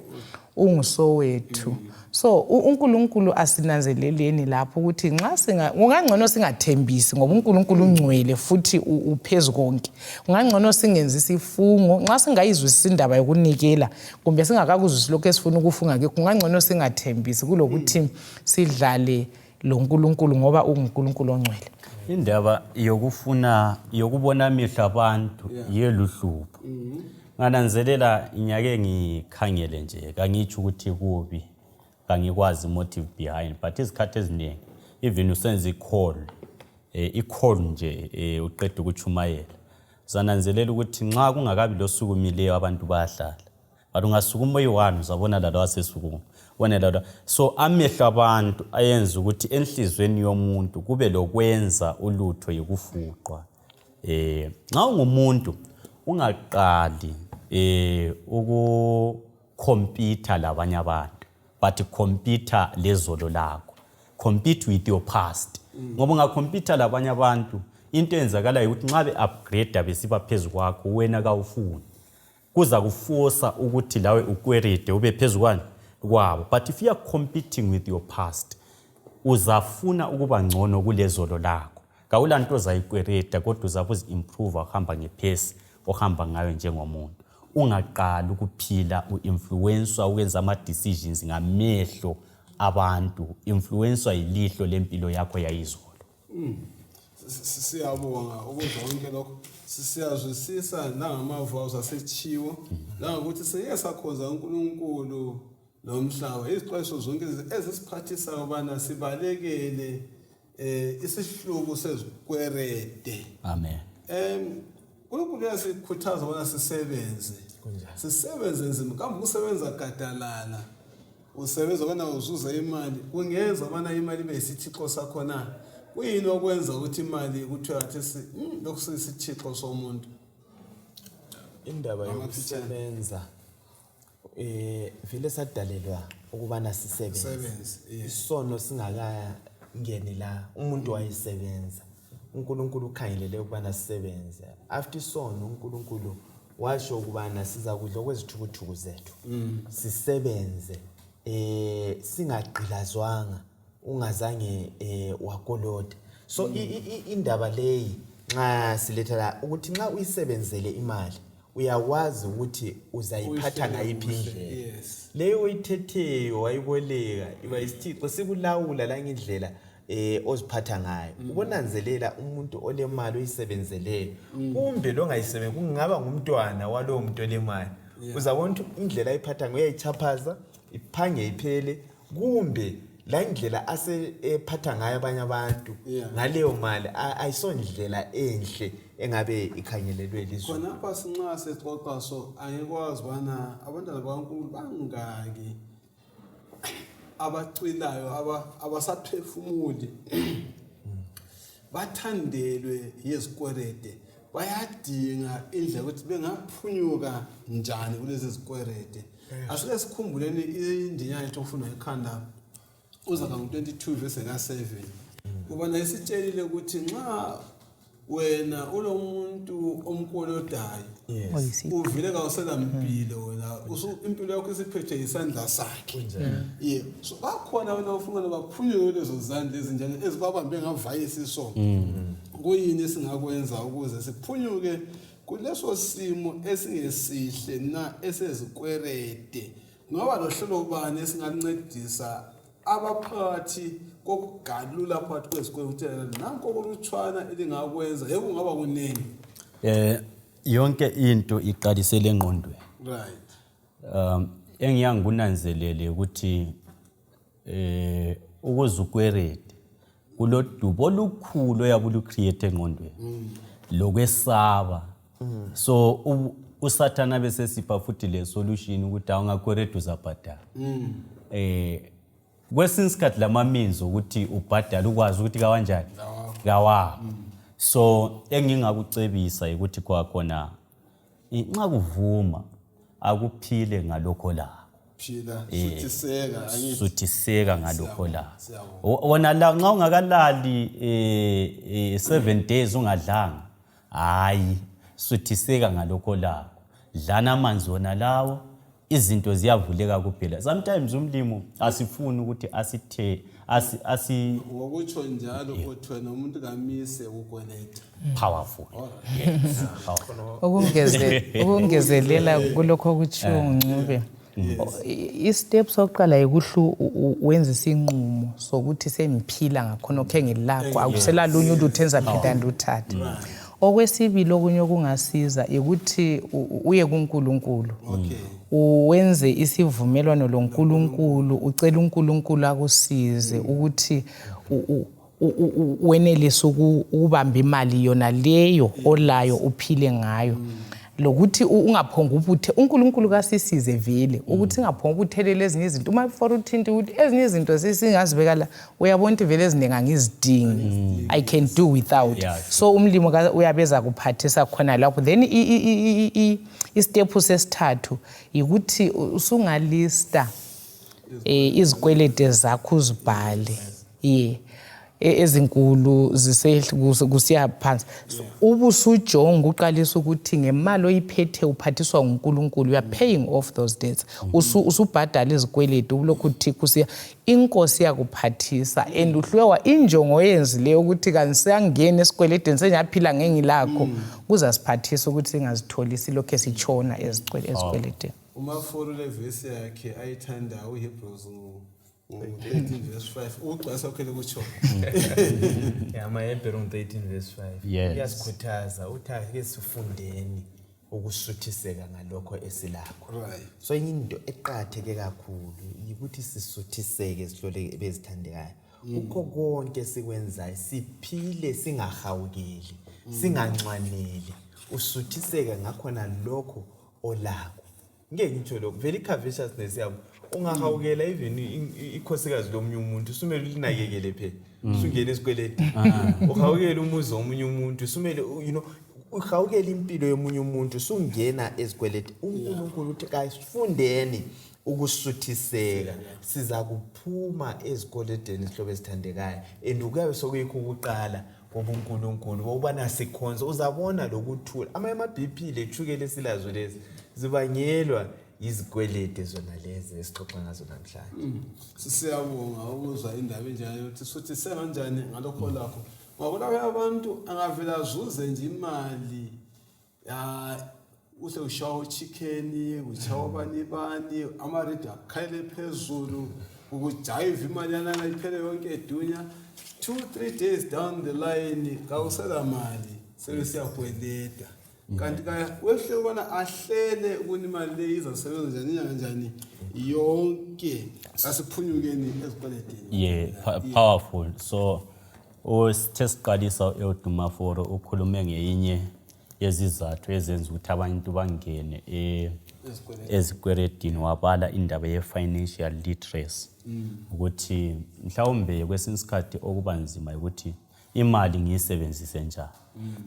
ungusowethu. So uNkulunkulu asinanzeleleni lapho ukuthi nxa singa kungangcono singathembisi, ngoba uNkulunkulu ungcwele futhi uphezu konke. Kungangcono singenzi isifungo nxa singayizwisisi indaba yokunikela kumbe singakakuzwisi lokhu esifuna ukufunga ke. Kungangcono singathembisi kulokuthi sidlale lo nkulunkulu, ngoba unguNkulunkulu ongcwele. Indaba yokufuna yokubona amehlo abantu yeluhlupho. Ngananzelela, ngiyake ngikhangele nje, kangitsho ukuthi kubi. Kangikwazi motive behind, but izikhathi eziningi even usenza i-call, i-call nje, uqeda ukuchumayela, uzananzelela ukuthi nxa kungakabi losukumileyo abantu bayahlala, but ungasukuma oyi-one uzabona lalo asesukuma, ubone lalo. So amehlo abantu ayenza ukuthi enhliziyweni yomuntu kube lokwenza ulutho yikufuqwa. Nxa ungumuntu ungaqali ukukhompitha labanye abantu, but compete lezolo lakho, compete with your past, ngoba ungakhompitha labanye abantu, into eyenzakalayo ukuthi nxa be-upgrade besiba phezu kwakho, wena kawufuni, kuza kufosa ukuthi lawe ukwerede ube phezu kwani kwabo. But if you are competing with your past, uzafuna ukuba ngcono kulezolo lakho. Kawulanto ozayikwereda, kodwa uzabe uzi-improve, uhamba ngephesi ohamba ngayo njengomuntu. Ungaqali ukuphila u-influenswa ukwenza ama-decisions ngamehlo abantu, influenswa yilihlo lempilo yakho yayizolo. Siyabonga ukuzwa konke lokho. Siyazwisisa nangamava asetshiwo, nangokuthi seke sakhonza uNkulunkulu nomhlaba. Izixwayiso zonke ezisiphathisa ukubana sibalekele isihluku sezikwerede. Amen. uNkulunkulu uyasikhuthaza ukubana sisebenze. Sisebenze nzima. Kambe ukusebenza gadalala, usebenza ukubana uzuze imali, kungenza ukubana imali ibe yisithixo sakho na? Kuyini okwenza ukuthi imali kuthiwa khathesi lokhu siyisithixo somuntu? Indaba yokusebenza, vele sadalelwa ukubana sisebenze. Sebenze, yes. Isono singakangeni la, umuntu wayesebenza. uNkulunkulu ukhangelele ukubana sisebenze. After isono, uNkulunkulu washo ukubana siza kudla okwezithukuthuku zethu, sisebenze, singagqilazwanga, ungazange wakoloda. So indaba leyi nxa siletha la ukuthi nxa uyisebenzele imali, uyakwazi ukuthi uzayiphatha Uyihlele ngayiphi kuhle, indlela. Leyo oyithetheyo wayiboleka iba isithixo sikulawula la ngendlela oziphatha ngayo. Ubonanzelela umuntu olemali oyisebenzeleyo, kumbe lo ongayisebenzi, kungaba ngumntwana walowo muntu olemali, uzabona ukuthi indlela ayiphatha ngayo uyayichaphaza, iphange iphele, kumbe la indlela asephatha ngayo abanye abantu ngaleyo mali ayisondlela enhle engabe ikhangelelwe lizwe. Khonapha sinxa sixoxa, so angikwazi ubana abantwana bakaNkulunkulu bangaki abacwilayo, abasaphefumuli, bathandelwe yizikwerede, bayadinga indlela ukuthi bengaphunyuka njani kulezi zikwerede. Asike sikhumbuleni indinyana yethu okufundwa ekhanda, uZaga ngo-22 verse ka-7, ubana isitshelile ukuthi nxa wena ulomuntu omkolodayo, uvile kawuselampilo wena, impilo yakho isiphethwe yisandla sakhe. Ye, so bakhona wena ufuna baphunyuke lezo zandla ezinjalo ezibabambe ngavayisi. So kuyini esingakwenza ukuze siphunyuke kuleso simo esingesihle na esezikwerede? Ngoba lohlelo bani esingancedisa abaphakathi kokugalula phakathi kwezikweleti, ukuthi nanko kulutshwana elingakwenza? Yebo, kungaba kuningi. Yonke into iqalisele engqondweni. Engiyangikunanzelele ukuthi ukuze ukwerede kulodubo olukhulu oyabe ulu-create engqondweni lokwesaba. So uSathana besesipha futhi le solution ukuthi awungakwerede uzabhadala. Kwesinye isikhathi lama-means ukuthi ubhadale ukwazi ukuthi kawanjani kawakho. So engingakucebisa ukuthi kwakhona nxa kuvuma akuphile ngalokho lakho. Phila, suthiseka, angithi? Suthiseka ngalokho la. Siyabonga. Wona la nxa ungakalali 7 days ungadlanga, hayi, suthiseka ngalokho lakho, dlana amanzi wona lawo, izinto ziyavuleka kuphela. Sometimes umlimo asifuni ukuthi asithe asi Ngokutsho njalo uthi wena umuntu kamise ukukweletha. Powerful, yes, powerful. Ukungezelela kulokho okutshiwo nguNcube, i-step sokuqala yikuhlu wenza isinqumo sokuthi sengiphila ngakhona okhe ngilakho, akuselalunye ulutho engizaphinda ndiluthathe. Okwesibili okunye okungasiza ukuthi uye kuNkulunkulu. Uwenze isivumelwano loNkulunkulu, ucela uNkulunkulu akusize ukuthi wenelise ukubamba imali yona leyo olayo uphile ngayo. Lokuthi ungaphonga ubuthe uNkulunkulu kasisize vele ukuthi singaphonga ubuthelele ezinye izinto. Uma for uthinta ukuthi ezinye izinto sesingazibeka la, uyabona ukuthi vele eziningi angizidingi, I can do without. So umlimi uyabeza kuphathisa khona lapho. Then istephu sesithathu yikuthi usungalista izikwelede zakho uzibhale, ye ezinkulu kusiya phansi, ubusujonga uqalisa ukuthi ngemali oyiphethe uphathiswa nguNkulunkulu, you are paying off those debts, usubhadala izikweletu, ulokhu uthikho usiya, inkosi yakuphathisa. And uhluwe injongo oyenzileyo ukuthi kanisangeni esikweledeni, sengiyaphila ngengilakho, kuzasiphathisa ukuthi singazitholi silokhu sitshona ezikweledeni. Umafuru le vesi yakhe ayithandayo, uHebrews 13 verse 5, ukugcwalisa kwakhe kutsho. AmaHebheru 13 verse 5 iyasikhuthaza, uthi ake sifundeni ukusuthiseka ngalokho esilakho. So enye into eqakatheke kakhulu yikuthi sisuthiseke, sihlole bezithandekayo, kukho konke esikwenzayo, siphile singahawukeli, singanxwaneli, usuthiseke ngakhona lokho olakho. Ngeke ngitsho lokho vele, i-covetousness yabo, ungahawukela even ikhosikazi lomunye umuntu, sumele ulinakekele phela, usungena esikweleti. Uhawukele umuzi womunye umuntu, sumele uhawukele impilo yomunye umuntu, usungena ezikweleti. UNkulunkulu uthi kasifundeni ukusuthiseka, siza kuphuma ezikweleteni, zihlobo ezithandekayo, and kuyabe sokuyikho ukuqala kobuNkulunkulu wokubana sikhonze. Uzabona lokuthula. Amanye ama-BP lethukela esilazo lezi zibangelwa izikwelede zona lezi esixoxa ngazo namhlanje. Siyabonga ukuzwa indaba enjalo ukuthi suthi senganjani ngalokho lakho, ngoba kulaba abantu angavela azuze nje imali ya, uhle ushawa uchicken, ushawa bani bani, amaredi akhayele phezulu, ukujayiva imali yanana iphele yonke edunya. 2, 3 days down the line kawusela mali, sebesiyakweleda. Kanti ka wehle ubana ahlele ukuthi imali le izasebenza njani, inyanga njani yonke, asiphunyukeni ezikweledini. Yeah, powerful. So osithe siqalisa eUdumaforo ukhulume ngeyinye yezizathu ezenza ukuthi abantu bangene ezikweredini, wabala indaba ye-financial literacy, ukuthi mhlawumbe kwesinye isikhathi okuba nzima ukuthi imali ngiyisebenzise njani,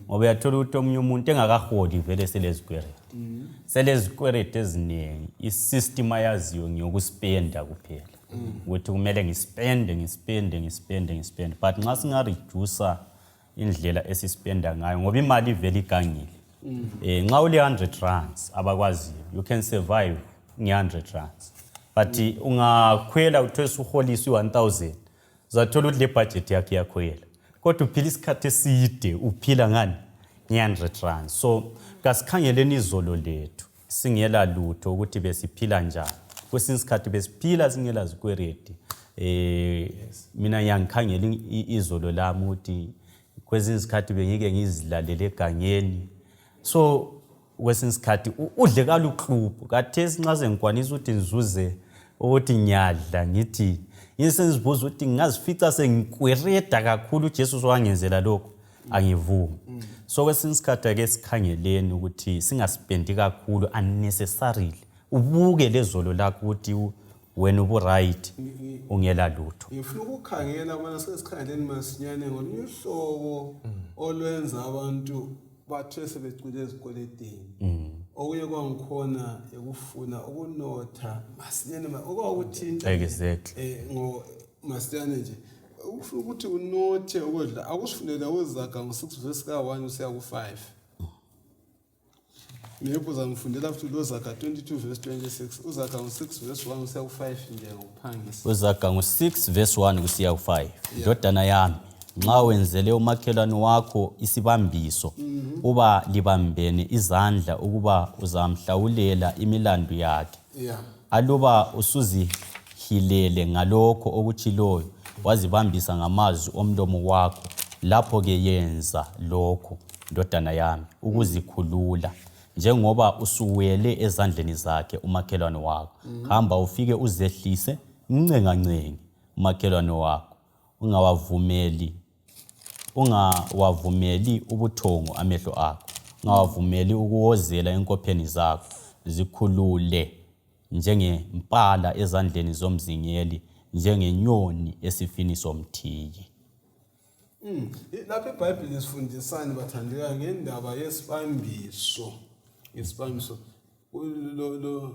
ngoba uyathola ukuthi omunye umuntu engakaholi vele selezikwerede, selezikwerede eziningi. I-system ayaziyo ngiyokuspenda kuphela, ukuthi kumele ngispende, ngispende, ngispende, ngispende. But nxa singaredusa indlela esispenda ngayo, ngoba imali ivele igangile, nxa ule 100 rands abakwaziyo, you can survive nge-100 rands, but ungakhwela uthole usuholisa i-1000, uzathola ukuthi le budget yakho iyakhwela, kodwa uphila isikhathi eside uphila ngani? Nge-100 rands. So kasikhangeleni izolo lethu singela lutho, ukuthi besiphila njani. Kwesinye isikhathi besiphila singela zikweredi. Mina ngiyangikhangela izolo lami ukuthi kwezinye izikhathi bengike ngizilalele egangeni. So kwesinye isikhathi udle kaluklubhu. Kathesi nxa sengikwanisa ukuthi ngizuze ukuthi ngiyadla, ngithi ngisengizibuza ukuthi ngingazifica sengikwereda kakhulu, uJesu sowangenzela lokhu, angivumi. So kwesinye isikhathi ake sikhangeleni ukuthi singaspendi kakhulu unnecessarily. Ubuke lezolo lakho ukuthi wena ubu-right ungela lutho. Ngifuna ukukhangela ubana sesikhangeleni masinyane ngolunye uhlobo olwenza abantu bathe sebecwile ezikweletini. Okunye kwangikhona ekufuna ukunotha masinyane, okwakuthinta ngo masinyane nje ufuna ukuthi unothe ukwedlula. Akusifunela uZaga ngo-6 verse ka-1 usiya ku-5. Maybe uzangifundela futhi lo Zaga 22 verse 26. UZaga ngo-6 verse 1 usiya ku-5 nje ngokuphangisa. UZaga ngu-6 verse 1 kusiya ku-5. Ndodana yami, nxa wenzele umakhelwane wakho isibambiso, uba libambene izandla ukuba uzamhlawulela imilandu yakhe, aluba usuzihilele ngalokho okutshiloyo, wazibambisa ngamazwi omlomo wakho, lapho-ke yenza lokho. ndodana yami, ukuzikhulula njengoba usuwele ezandleni zakhe umakhelwane wakho. Hamba ufike uzehlise, mncengancenge umakhelwane wakho, ungawavumeli ubuthongo amehlo akho, ungawavumeli ukuwozela enkopheni zakho. Zikhulule njengempala ezandleni zomzingeli, njengenyoni esifini somthiyi. Lapha iBhayibheli lisifundisani, bathandeka, ngendaba yesibambiso? Isibambiso lo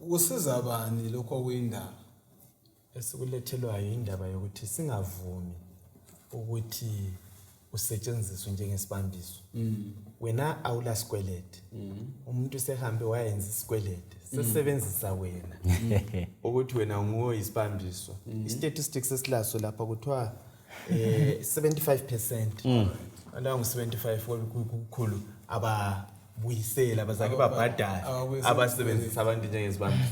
kusiza bani lokho kuyindaba? Esikulethelwayo indaba yokuthi singavumi ukuthi usetshenziswe njengesibambiso. Wena awula sikwelede, umuntu usehambe wayenza isikwelede, sesebenzisa wena ukuthi wena nguwe isibambiso. I-statistics esilaso lapha kuthiwa 75%, abantu abangu-75 kukhulu ababuyisela, abazake babhadale, Ababuyisela. Abasebenzisa abantu njengesibambiso.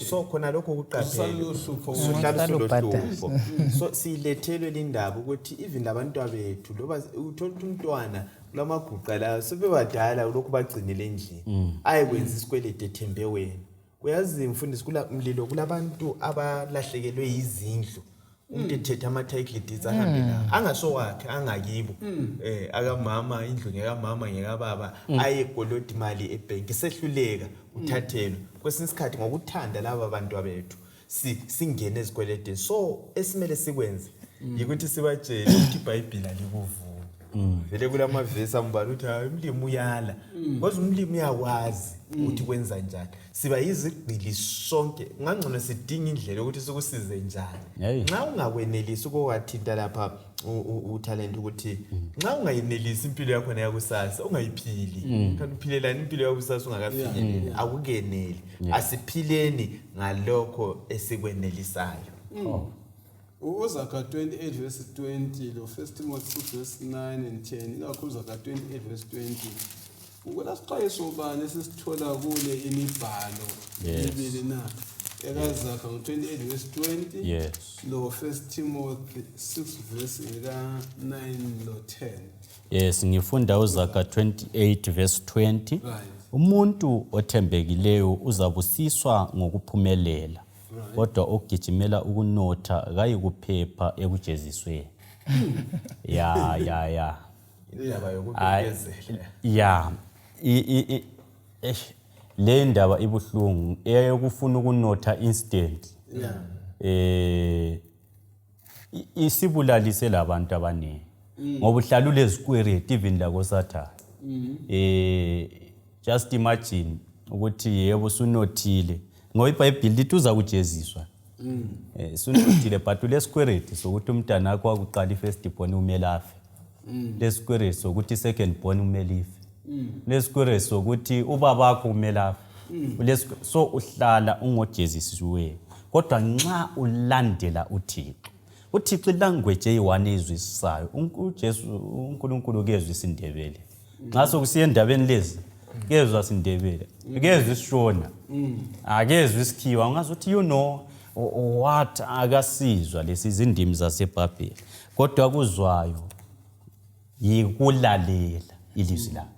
So khona lokho kuqaphele. Usaluhlupho. Usuhlala Usalubhadala. usulohlupho. So siyilethelwe lindaba ukuthi even labantwa bethu, loba uthola ukuthi umntwana kulamaguqa la sebebadala, lokhu bagcinile endlini, ayekwenza isikwelede ethembe wena. Uyazi mfundisi, kula mlilo kulabantu abalahlekelwe yizindlu, umuntu ethethe ama-title deeds ahambe nawo angasowakhe, angakibo, akamama indlu, ngekamama, ngekababa, ayegolodi imali ebhenki, sehluleka uthathelwe. Kwesinye isikhathi ngokuthanda laba bantu bethu singene ezikweletini. So esimele sikwenze yikuthi sibatshele ukuthi iBhayibhili alikuvumi vele. Kulamavesi ambalwa ukuthi hayi, umlimi uyala, kodwa umlimi uyakwazi ukuthi kwenza njani. Siba yizigqili sonke, kungangcono sidinge indlela yokuthi sikusize njani. Nxa ungakwenelisi ukowathinta lapha uTalent, ukuthi nxa ungayenelisi impilo yakhona yakusasa ungayiphili, kanti uphilelani impilo yakusasa ungakafinyeleli? Akukeneli. Asiphileni ngalokho esikwenelisayo. UZaga 28 verse 20 lo 1 Timothy 2 verse 9 and 10, ikakhulu Zaga 28 verse 20, ukulasixwayiso bani esisithola kule imibhalo emibili na? EkaZaga ngo-28 verse 20 lo 1 Timothy 6 verse eka-9 lo 10. Yes, ngifunda uZaga 28 verse 20. Umuntu othembekileyo uzabusiswa ngokuphumelela, kodwa ogijimela ukunotha kayikuphepha ekujezisweni. Ya. Indaba yokubekezela. Ya, le ndaba ibuhlungu, eyokufuna ukunotha instant. Isibulalise labantu abaningi ngoba uhlala ulezikweleti even lakosathane. Just imagine ukuthi yebo, usunothile, ngoba iBhayibhili lithi uza kujeziswa. Sunothile but ulesikweleti sokuthi umntana wakho wakuqala, i-first born, umele afe, lesikweleti sokuthi i-second born umele ife, lesikweleti sokuthi ubabakho kumele afe. So uhlala ungojezisiweyo. Kodwa nxa ulandela uThixo, uThixo ilanguage eyi-one eyizwisisayo. UJesu, uNkulunkulu kezwa isiNdebele. Nxa sokusiya endabeni lezi, kezwa siNdebele, kezwa isiShona, akezwa isikhiwa, ungazuthi you know what, akasizwa lesi izindimi zaseBhabheli. Kodwa kuzwayo yikulalela ilizwi lakhe,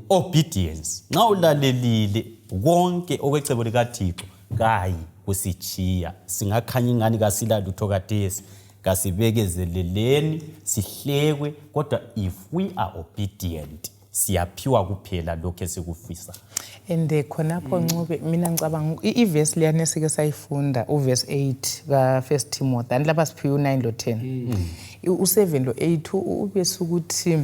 obedience. Nxa ulalelile konke okwecebo likaThixo, kayi kusitshiya. Singakhanya ingani kasilalutho kathesi, kasibekezeleleni sihlekwe, kodwa if we are obedient, siyaphiwa kuphela lokhu esikufisa. And khonapho, Ncube, mina ngicabanga ivesi liyana esike sayifunda, uvesi 8 ka-First Timothy, anti lapha siphiwe u-9 lo-10, u-7 lo-8, ubese ukuthi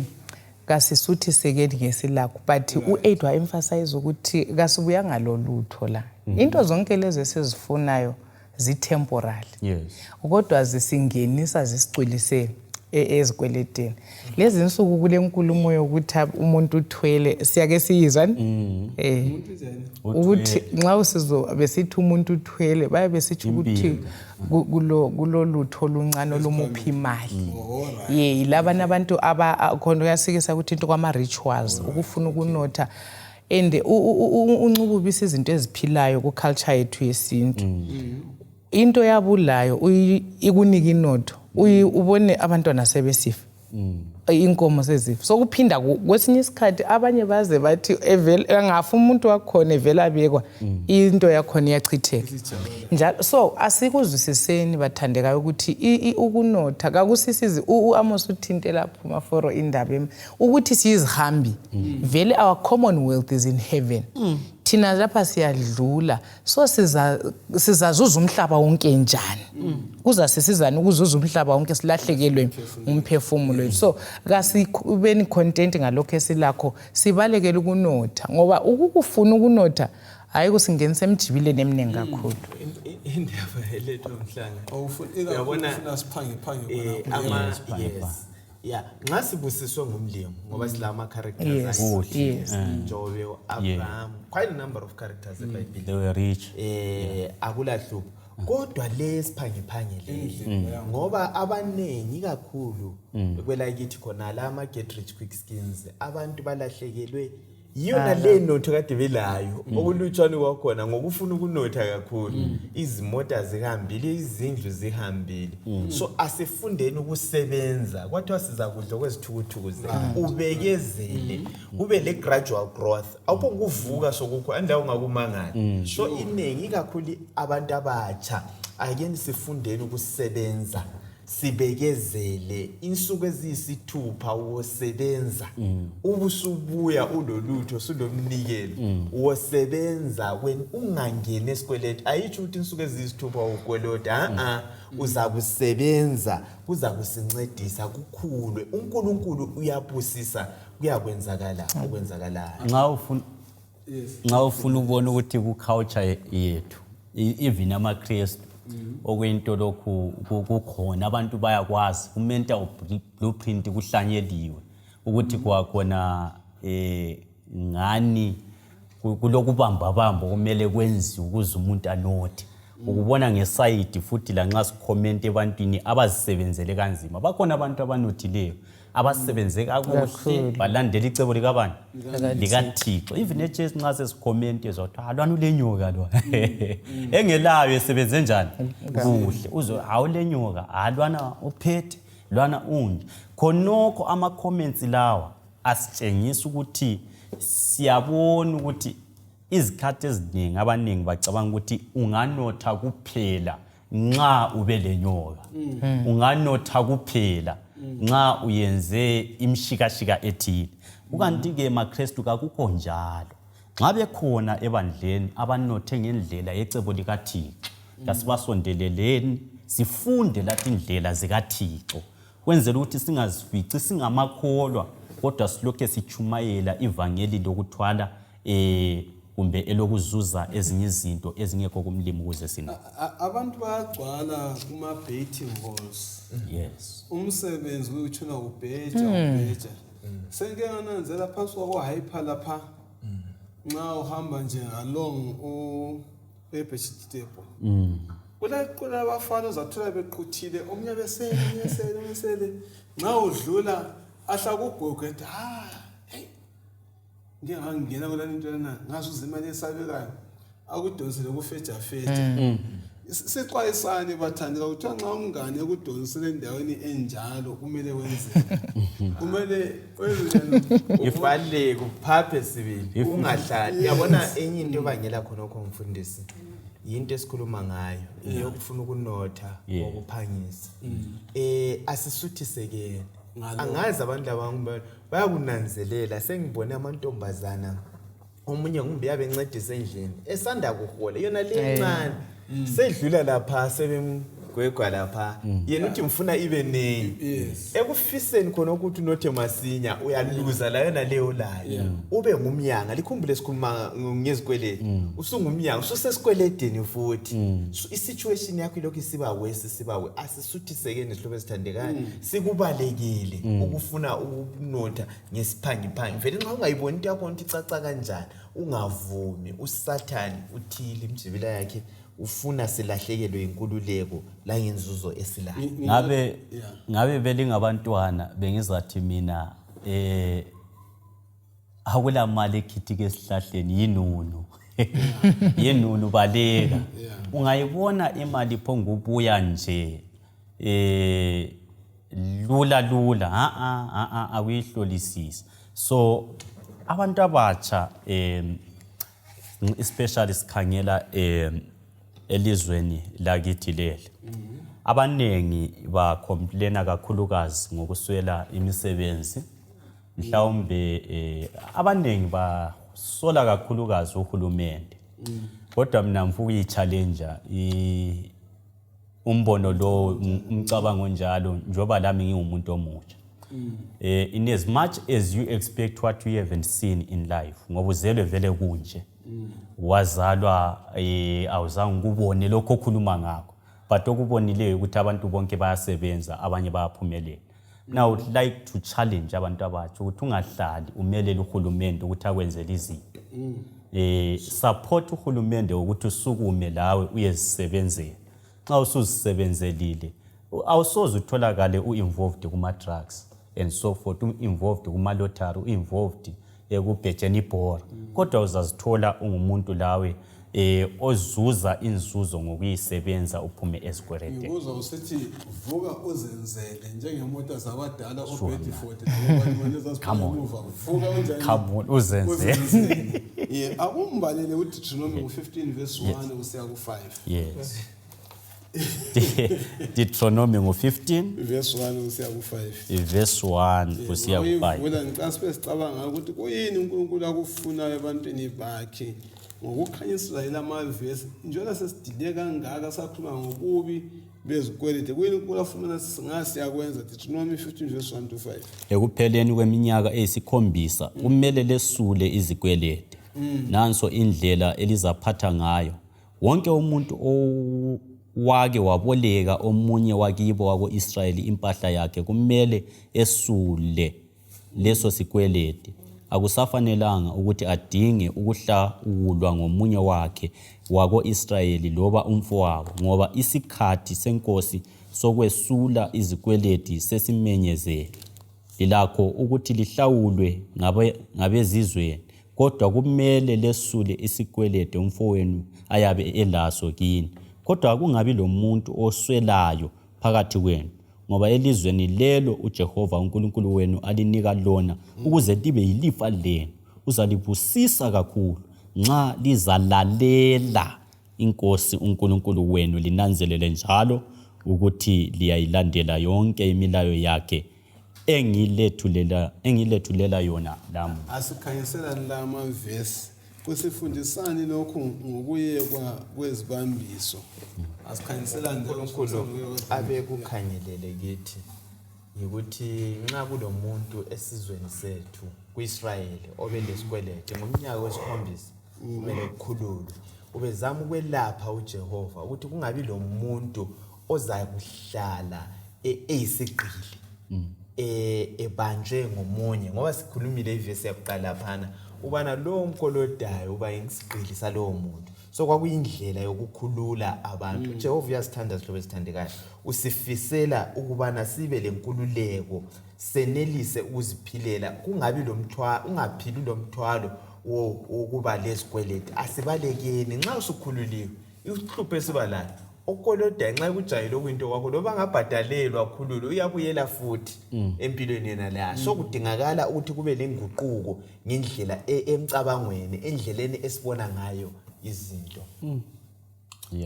kasisuthisekeni ngesilakho, but u-8 wa-emphasize ukuthi kasibuyanga lolutho la. Into zonke lezi esizifunayo zi-temporary, kodwa zisingenisa, zisicwilise ezikweletini. Lezi nsuku kule nkulumo yokuthi umuntu uthwele, siyake siyizwa ni Umuntu njani? Ukuthi nxa usizo besithi umuntu uthwele, baye besitsho ukuthi Impilo. Kulolutho oluncane olumupha imali. Alright. Ye, yilabana abantu aba khona uyasikisa ukuthi into kwama-rituals ukufuna ukunotha, and uNcube ubisa izinto eziphilayo ku-culture yethu yesintu. Into yabulayo ikunika inotho, ubone abantwana sebesifa. Inkomo sezifa, sokuphinda kwesinye isikhathi abanye baze bathi angafa umuntu wakhona evele abekwa, into yakhona iyachitheka njalo. So asikuzwisiseni, bathandekayo, ukuthi ukunotha kakusisizi. U-Amos uthinte lapho, Maforo, indaba ukuthi siyizihambi vele. Our commonwealth is in heaven. Thina lapha siyadlula, so sizazuza umhlaba wonke njani? Kuzasisizani ukuzuza umhlaba wonke silahlekelwe umphefumulo wethu? So kasibeni content ngalokho esilakho, sibalekele ukunotha, ngoba ukukufuna ukunotha hayi kusingenisa emjibileni eminingi kakhulu. Indaba elethwa Mhlanga, Uyabona, ufuna siphangephange khonapho. Yes, yeah, nxa sibusiswe ngumlimi, ngoba sila ama-characters Kuhle. Jobe, Abraham, quite a number of characters eBhayibhilini. They were rich. Akulahlupho, kodwa le siphangephange le, ngoba abanengi kakhulu kwelakithi khona la ama-get rich quick schemes, abantu balahlekelwe yiyona le notho kade belayo, okulutshwane kwakhona, ngokufuna ukunotha kakhulu. Izimota zihambile, izindlu zihambile. So asifundeni ukusebenza. Kwathiwa siza kudla okwezithukuthuku zethu. Ubekezele, kube le gradual growth, awupho kuvuka sokukho andawo ungakumangala. So iningi ikakhulu abantu abatsha, akeni sifundeni ukusebenza, sibekezele insuku eziyisithupha. Wosebenza, ubusubuya ulolutho, sulomnikelo. Wosebenza when ungangeni esikweleti. Ayitsho ukuthi insuku eziyisithupha ukwelota, a-a, uza kusebenza, kuza kusincedisa kukhulwe. UNkulunkulu uyabusisa, kuyakwenzakala okwenzakalayo. Nxa ufuna ukubona ukuthi ku-culture yethu, even amaKristu, okuyinto lokhu kukhona, abantu bayakwazi ku-mental blueprint kuhlanyeliwe ukuthi kwakhona ngani kulokubambabamba kumele kwenziwe ukuze umuntu anothe. Ukubona ngesayidi futhi lanxa sikhomente ebantwini abazisebenzele kanzima, bakhona abantu abanothileyo abasebenze kakuhle, balandela icebo likabani? LikaThixo. Even ejesu, nxa sesikhomente ezwa kuthiwa alwana ulenyoka lo engelayo, esebenze njani kuhle, uzwe awulenyoka, alwana uphethe lwana unje khonokho. Ama-comments lawa asitshengisa ukuthi siyabona ukuthi izikhathi eziningi abaningi bacabanga ukuthi unganotha kuphela nxa ube lenyoka, unganotha kuphela nxa uyenze imshikashika ethile. Kukanti-ke, maKristu, kakukho njalo. Nxa bekhona ebandleni abanothe ngendlela yecebo likaThixo, kasibasondeleleni, sifunde lathi indlela zikaThixo, kwenzela ukuthi singazifici singamakholwa kodwa silokhe sichumayela ivangeli lokuthwala kumbe elokuzuza ezinye izinto ezingekho kumlimi ukuze sina Abantu bayagcwala kuma-betting halls. Umsebenzi uyutshona ubheja, ubheja. Sengike ngananzela phansi kwako-Hyper lapha, nxa uhamba nje along e-Birchip Depot, kulabafana ozathola bequthile, omunye besele, omunye esele, omunye esele. Nxa udlula ahla kugogo ethi, "Ha, hey, ngike ngangena kulana into lana, ngazuza imali esabekayo." Akudonsele kufejafeja. Sixwayisane, bathandeka. Kuthiwa nxa umngane ekudonsele endaweni enjalo, kumele wenzeni? Kumele wenzeni? Ubaleke, uphaphe sibili, ungahlali. Yabona, enye into ebangela khonokho, mfundisi, yinto esikhuluma ngayo yokufuna ukunotha ngokuphangisa. Asisuthisekeni. Angazi, abantu laba bayakunanzelela. Sengibone amantombazana, omunye ngumbe yabe encedisa endlini, esanda kuhola yona le encane, sedlula lapha sebemgwegwa lapha, yena uthi ngifuna ibe nengi. Ekufiseni khona ukuthi unothe masinya, uyaluza la yona leyo layo, ube ngumyanga. Likhumbule sikhuluma ngezikweleti, usungumyanga, ususesikweledini futhi. So, i-situation yakho ilokhu isiba worse, isiba worse. Asisuthisekeni, zihlobo ezithandekayo, sikubalekile ukufuna ukunotha ngesiphangiphangi. Vele nxa ungayiboni into yakho ukuthi icaca kanjani, ungavumi. USathane uthile imjibila yakhe, ufuna silahlekelwe inkululeko langenzuzo esilayo. Ngabe ngabe belingabantwana, bengizathi mina akula mali ekhithika esihlahleni. Yinunu, yinunu, baleka. Ungayibona imali iphonga ubuya nje. Lula lula, a a a akuyihlolisisa. So abantu abatsha, especially sikhangela elizweni lakithi leli, abanengi bacomplaina kakhulukazi ngokuswela imisebenzi. Mhlawumbe abanengi basola kakhulukazi uhulumende, kodwa mina ngifuna ukuyi-challenge umbono lo, umcabango onjalo, njengoba lami ngingumuntu omutsha. In as much as you expect what you haven't seen in life, ngoba uzelwe vele kunje, wazalwa, awuzange ukubone lokho okhuluma ngakho, but okubonileyo ukuthi abantu bonke bayasebenza, abanye bayaphumelela. Now I would like to challenge abantu abatsha ukuthi ungahlali umelele uhulumende ukuthi akwenzele izinto. Support uhulumende ukuthi usukume lawe uyezisebenzela. Nxa usuzisebenzelile, awusoze utholakale u-involved kuma-drugs and so forth, u-involved kuma-lottery, u-involved ekubhejeni ibhora, kodwa uzazithola ungumuntu lawe ozuza inzuzo ngokuyisebenza, uphume ezikweleteni. Ngikuzwa usithi vuka uzenzele, njengemota zabadala oBedford Come on. emuva. Vuka unjani? Come on, uzenzele. Uzenzele. Ye, akumbalele uDeuteronomy ku-15 verse 1 kusiya ku-5. Yes, Deuteronomy ngo-15 Verse 1 kusiya ku-5. Verse 1 kusiya ku-5. Uyivula, ngicela sibe sicabanga ukuthi kuyini uNkulunkulu akufunayo ebantwini bakhe ngokukhanyisela yila mavesi, njengoba sesidile kangaka sakhuluma ngobubi bezikwelede. Kuyini uNkulunkulu afuna singasiyakwenza? Deuteronomy 15 verse 1 to 5. Ekupheleni kweminyaka eyisikhombisa kumele lesule izikwelede. Nanso indlela elizaphatha ngayo: wonke umuntu owake waboleka omunye wakibo wako-Israyeli impahla yakhe kumele esule leso sikwelede. Akusafanelanga ukuthi adinge ukuhlawulwa ngomunye wakhe wako-Israyeli loba umfowabo, ngoba isikhathi senkosi sokwesula izikweledi sesimenyezelwe. Lilakho ukuthi lihlawulwe ngabezizweni, kodwa kumele lesule isikwelede umfowenu ayabe elaso kini. Kodwa kungabi lomuntu oswelayo phakathi kwenu, ngoba elizweni lelo uJehova uNkulunkulu wenu alinika lona ukuze libe yilifa lenu uzalibusisa kakhulu nxa lizalalela inkosi uNkulunkulu wenu, linanzelele njalo ukuthi liyayilandela yonke imilayo yakhe engilethulela yona lamuhla. Asikhanyiselani la mavesi. Kusifundisani lokhu ngokuyekwa kwezibambiso? Asikhanyiselani. uNkulunkulu abekukhangelele kithi yikuthi nxa kulomuntu esizweni sethu kuIsrayeli obelesikwelede, ngomnyaka wesikhombisa kumele kukhululwe. Ubezama ukwelapha uJehova ukuthi kungabi lomuntu ozakuhlala eyisigqili, ebanjwe ngomunye, ngoba sikhulumile ivesi yakuqala laphana ubana lowo mkolodayo uba isigqili salowo muntu. So kwakuyindlela yokukhulula abantu. UJehova uyasithanda, sihlobo esithandekayo. Usifisela ukubana sibe lenkululeko, senelise ukuziphilela, kungabi lomthwalo, ungaphili lomthwalo wokuba lezikwelede. Asibalekeni. Nxa usukhululiwe, uhlupho esiba layo, okolodayo nxa kujayele okuyinto kwakho, loba angabhadalelwa khulule, uyabuyela futhi empilweni yena leya. So kudingakala ukuthi kube lenguquko ngendlela emcabangweni, endleleni esibona ngayo izinto.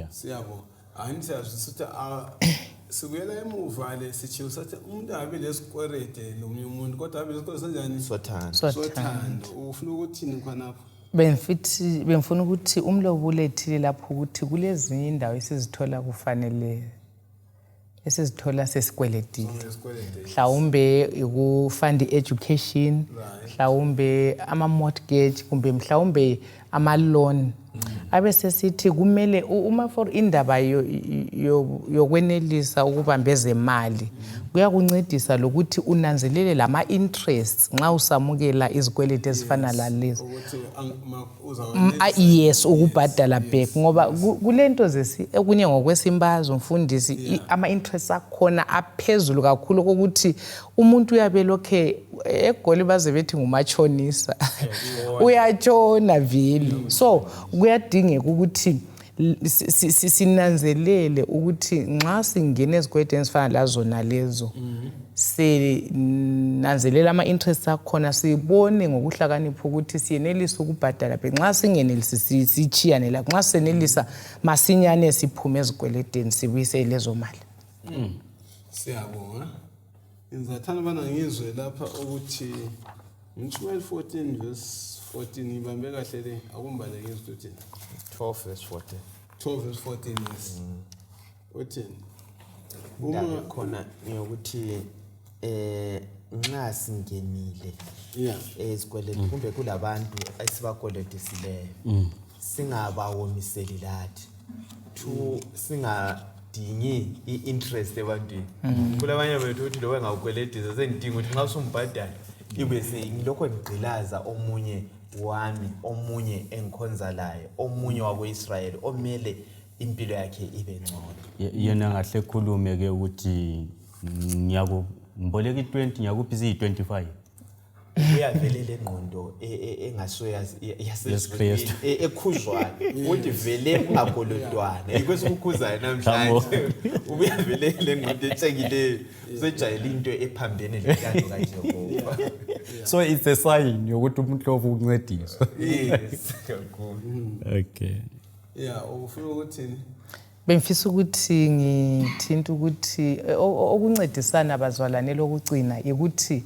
Siyabonga. Hayi, siyazwisisa ukuthi sibuyela emuva le sitshiwo sathi umuntu angabi lesikwelede lomunye umuntu, kodwa abe lesikwelede senjani? Sothando. Sothando. Ufuna ukuthini khonapho? Bengifithi bengifuna ukuthi umlobo ulethile lapho ukuthi kulezinye indawo esizithola kufanele esizithola sesikweletile. Lesikwelede. Mhlawumbe ukufund education, mhlawumbe ama-mortgage, kumbe mhlawumbe ama-loan, abe sesithi kumele uma for indaba yokwenelisa ukubamba ezemali, kuyakuncedisa lokuthi unanzelele lama-interests nxa usamukela izikweleti ezifana lalezi. Ukuthi Yes, ukubhadala back, ngoba kulento zesi okunye ngokwesimbazo, mfundisi, ama-interests akhona aphezulu kakhulu kokuthi umuntu uyabe lokhe eGoli baze bethi ngumachonisa, uyatshona vele. So kuyadingeka ukuthi Sinanzelele ukuthi nxa singena ezikweletini ezifana lazona lezo, sinanzelela ama-interest akhona, sibone ngokuhlakanipha ukuthi siyenelisa ukubhadala phe. Nxa singenelisi, sitshiyane lakho. Nxa sisenelisa, masinyane siphume ezikweletini, sibuyise lezo mali. Siyabonga. Ngizathanda ubana ngizwe lapha ukuthi Mtshumayeli 14 verse 14, ngibambe kahle le, akumbale ngizwe uthini. 12 verse 14. 12 verse 14, yes. Uthini? Indaba Uma khona ngiyokuthi nxa singenile ezikweleti kumbe kulabantu esibakweletisileyo, singabawomiseli lathi to singadingi i-interest ebantwini. Kulabanye bethu ukuthi loba engakukweletisa, sengidinga ukuthi nxa usumbhadala ibe sengilokho ngigqilaza omunye wami, omunye engikhonza laye, omunye wako-Israyeli omele impilo yakhe ibe ngcono. Yena ngahle ekhulume ke ukuthi ngiyakumboleka i-20, ngiyakuphi isiyi-25. Uyavele le ngqondo engasiyo YesiKristu. Ekhuzwayo ukuthi vele kungakolodwana, yikho esikukhuzayo namhlanje. Ubuya vele le ngqondo etshengileyo, sejayele into ephambene lentando kaJehova. So it's a sign yokuthi umuntu lovu ukuncediswa. Yes, kakhulu. Okay. Yeah, ufuna ukuthini? Bengifisa ukuthi ngithinta ukuthi okuncedisana bazalwane lokugcina ukuthi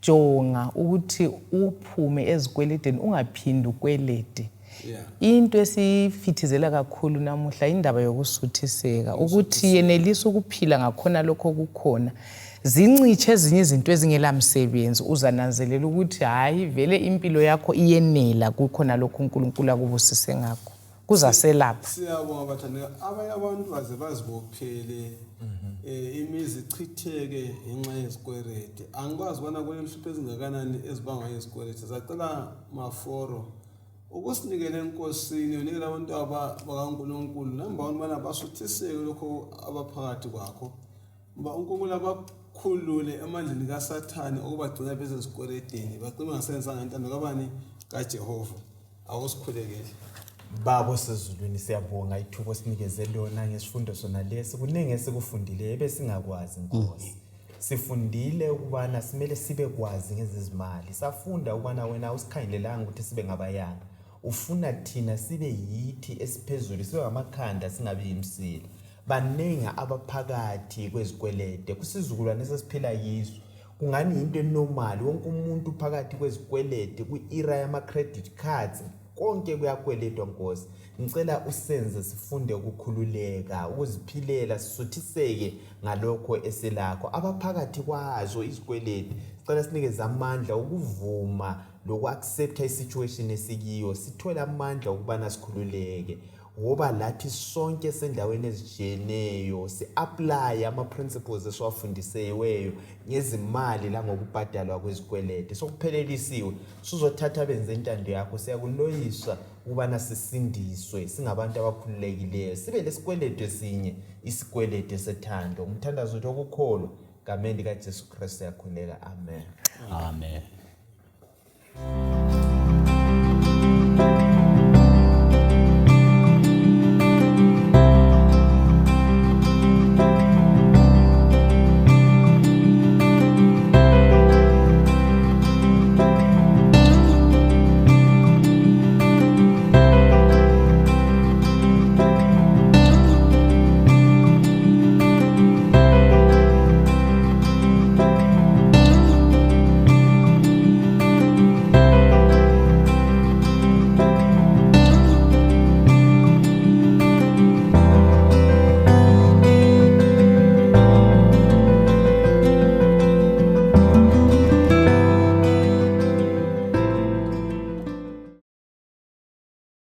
jonga ukuthi uphume ezikweleteni, ungaphindi ukwelede. Into esifithizela kakhulu namuhla indaba yokusuthiseka, ukuthi yenelisa ukuphila ngakhona lokho okukhona, zincitshe ezinye izinto ezingelamsebenzi, uzananzelela ukuthi hayi, vele impilo yakho iyenela kukhona lokhu uNkulunkulu akubusise ngakho, kuzaselapha. Siyabonga, bathandeka. Abanye abantu baze bazibophele, imizi ichitheke ngenxa yezikwerede. Angikwazi ubana kulenhlupho ezingakanani ezibangwa yizikwerede. Sacela maforo ukusinikele enkosini, unikele abantu bakaNkulunkulu namba ubana basuthiseke lokho abaphakathi kwakho, uba uNkulunkulu abakhulule emandleni kaSathane okubagcina bezezikweredeni, bagcine bengasebenzisanga intando kabani? KaJehova. Awusikhulekele. Baba osezulwini, siyabonga ithuba osinikeze lona ngesifundo sona lesi. Kuningi esikufundileyo ebesingakwazi, Nkosi. Sifundile ukubana simele sibe kwazi ngezezimali. Safunda ukubana wena usikhangelelanga ukuthi sibe ngabayanga, ufuna thina sibe yithi esiphezulu, sibe ngamakhanda, singabi yimsila. Baningi abaphakathi kwezikwelede kusizukulwane esesiphila kiso. Kungani yinto e-normal, wonke umuntu phakathi kwezikwelede kwi-era yama-credit cards, konke kuyakweletwa. Nkosi, ngicela usenze sifunde ukukhululeka, ukuziphilela, sisuthiseke ngalokho esilakho. Abaphakathi kwazo izikweleti, sicela sinikeze amandla ukuvuma loku-accepta i-situation esikiyo, sithole amandla okubana sikhululeke, ngoba lathi sonke sendaweni ezitshiyeneyo si-applye ama-principles esiwafundisiweyo ngezimali langokubhadalwa kwezikwelede. Sokuphelelisiwe, sizothatha benze intando yakho. Siyakuloyiswa ukubana sisindiswe singabantu abakhululekileyo, sibe lesikweleto esinye, isikweleto sethando. Umthandazo wethu wokukholwa gameni likaJesu Kristu siyakhuleka, amen. Amen.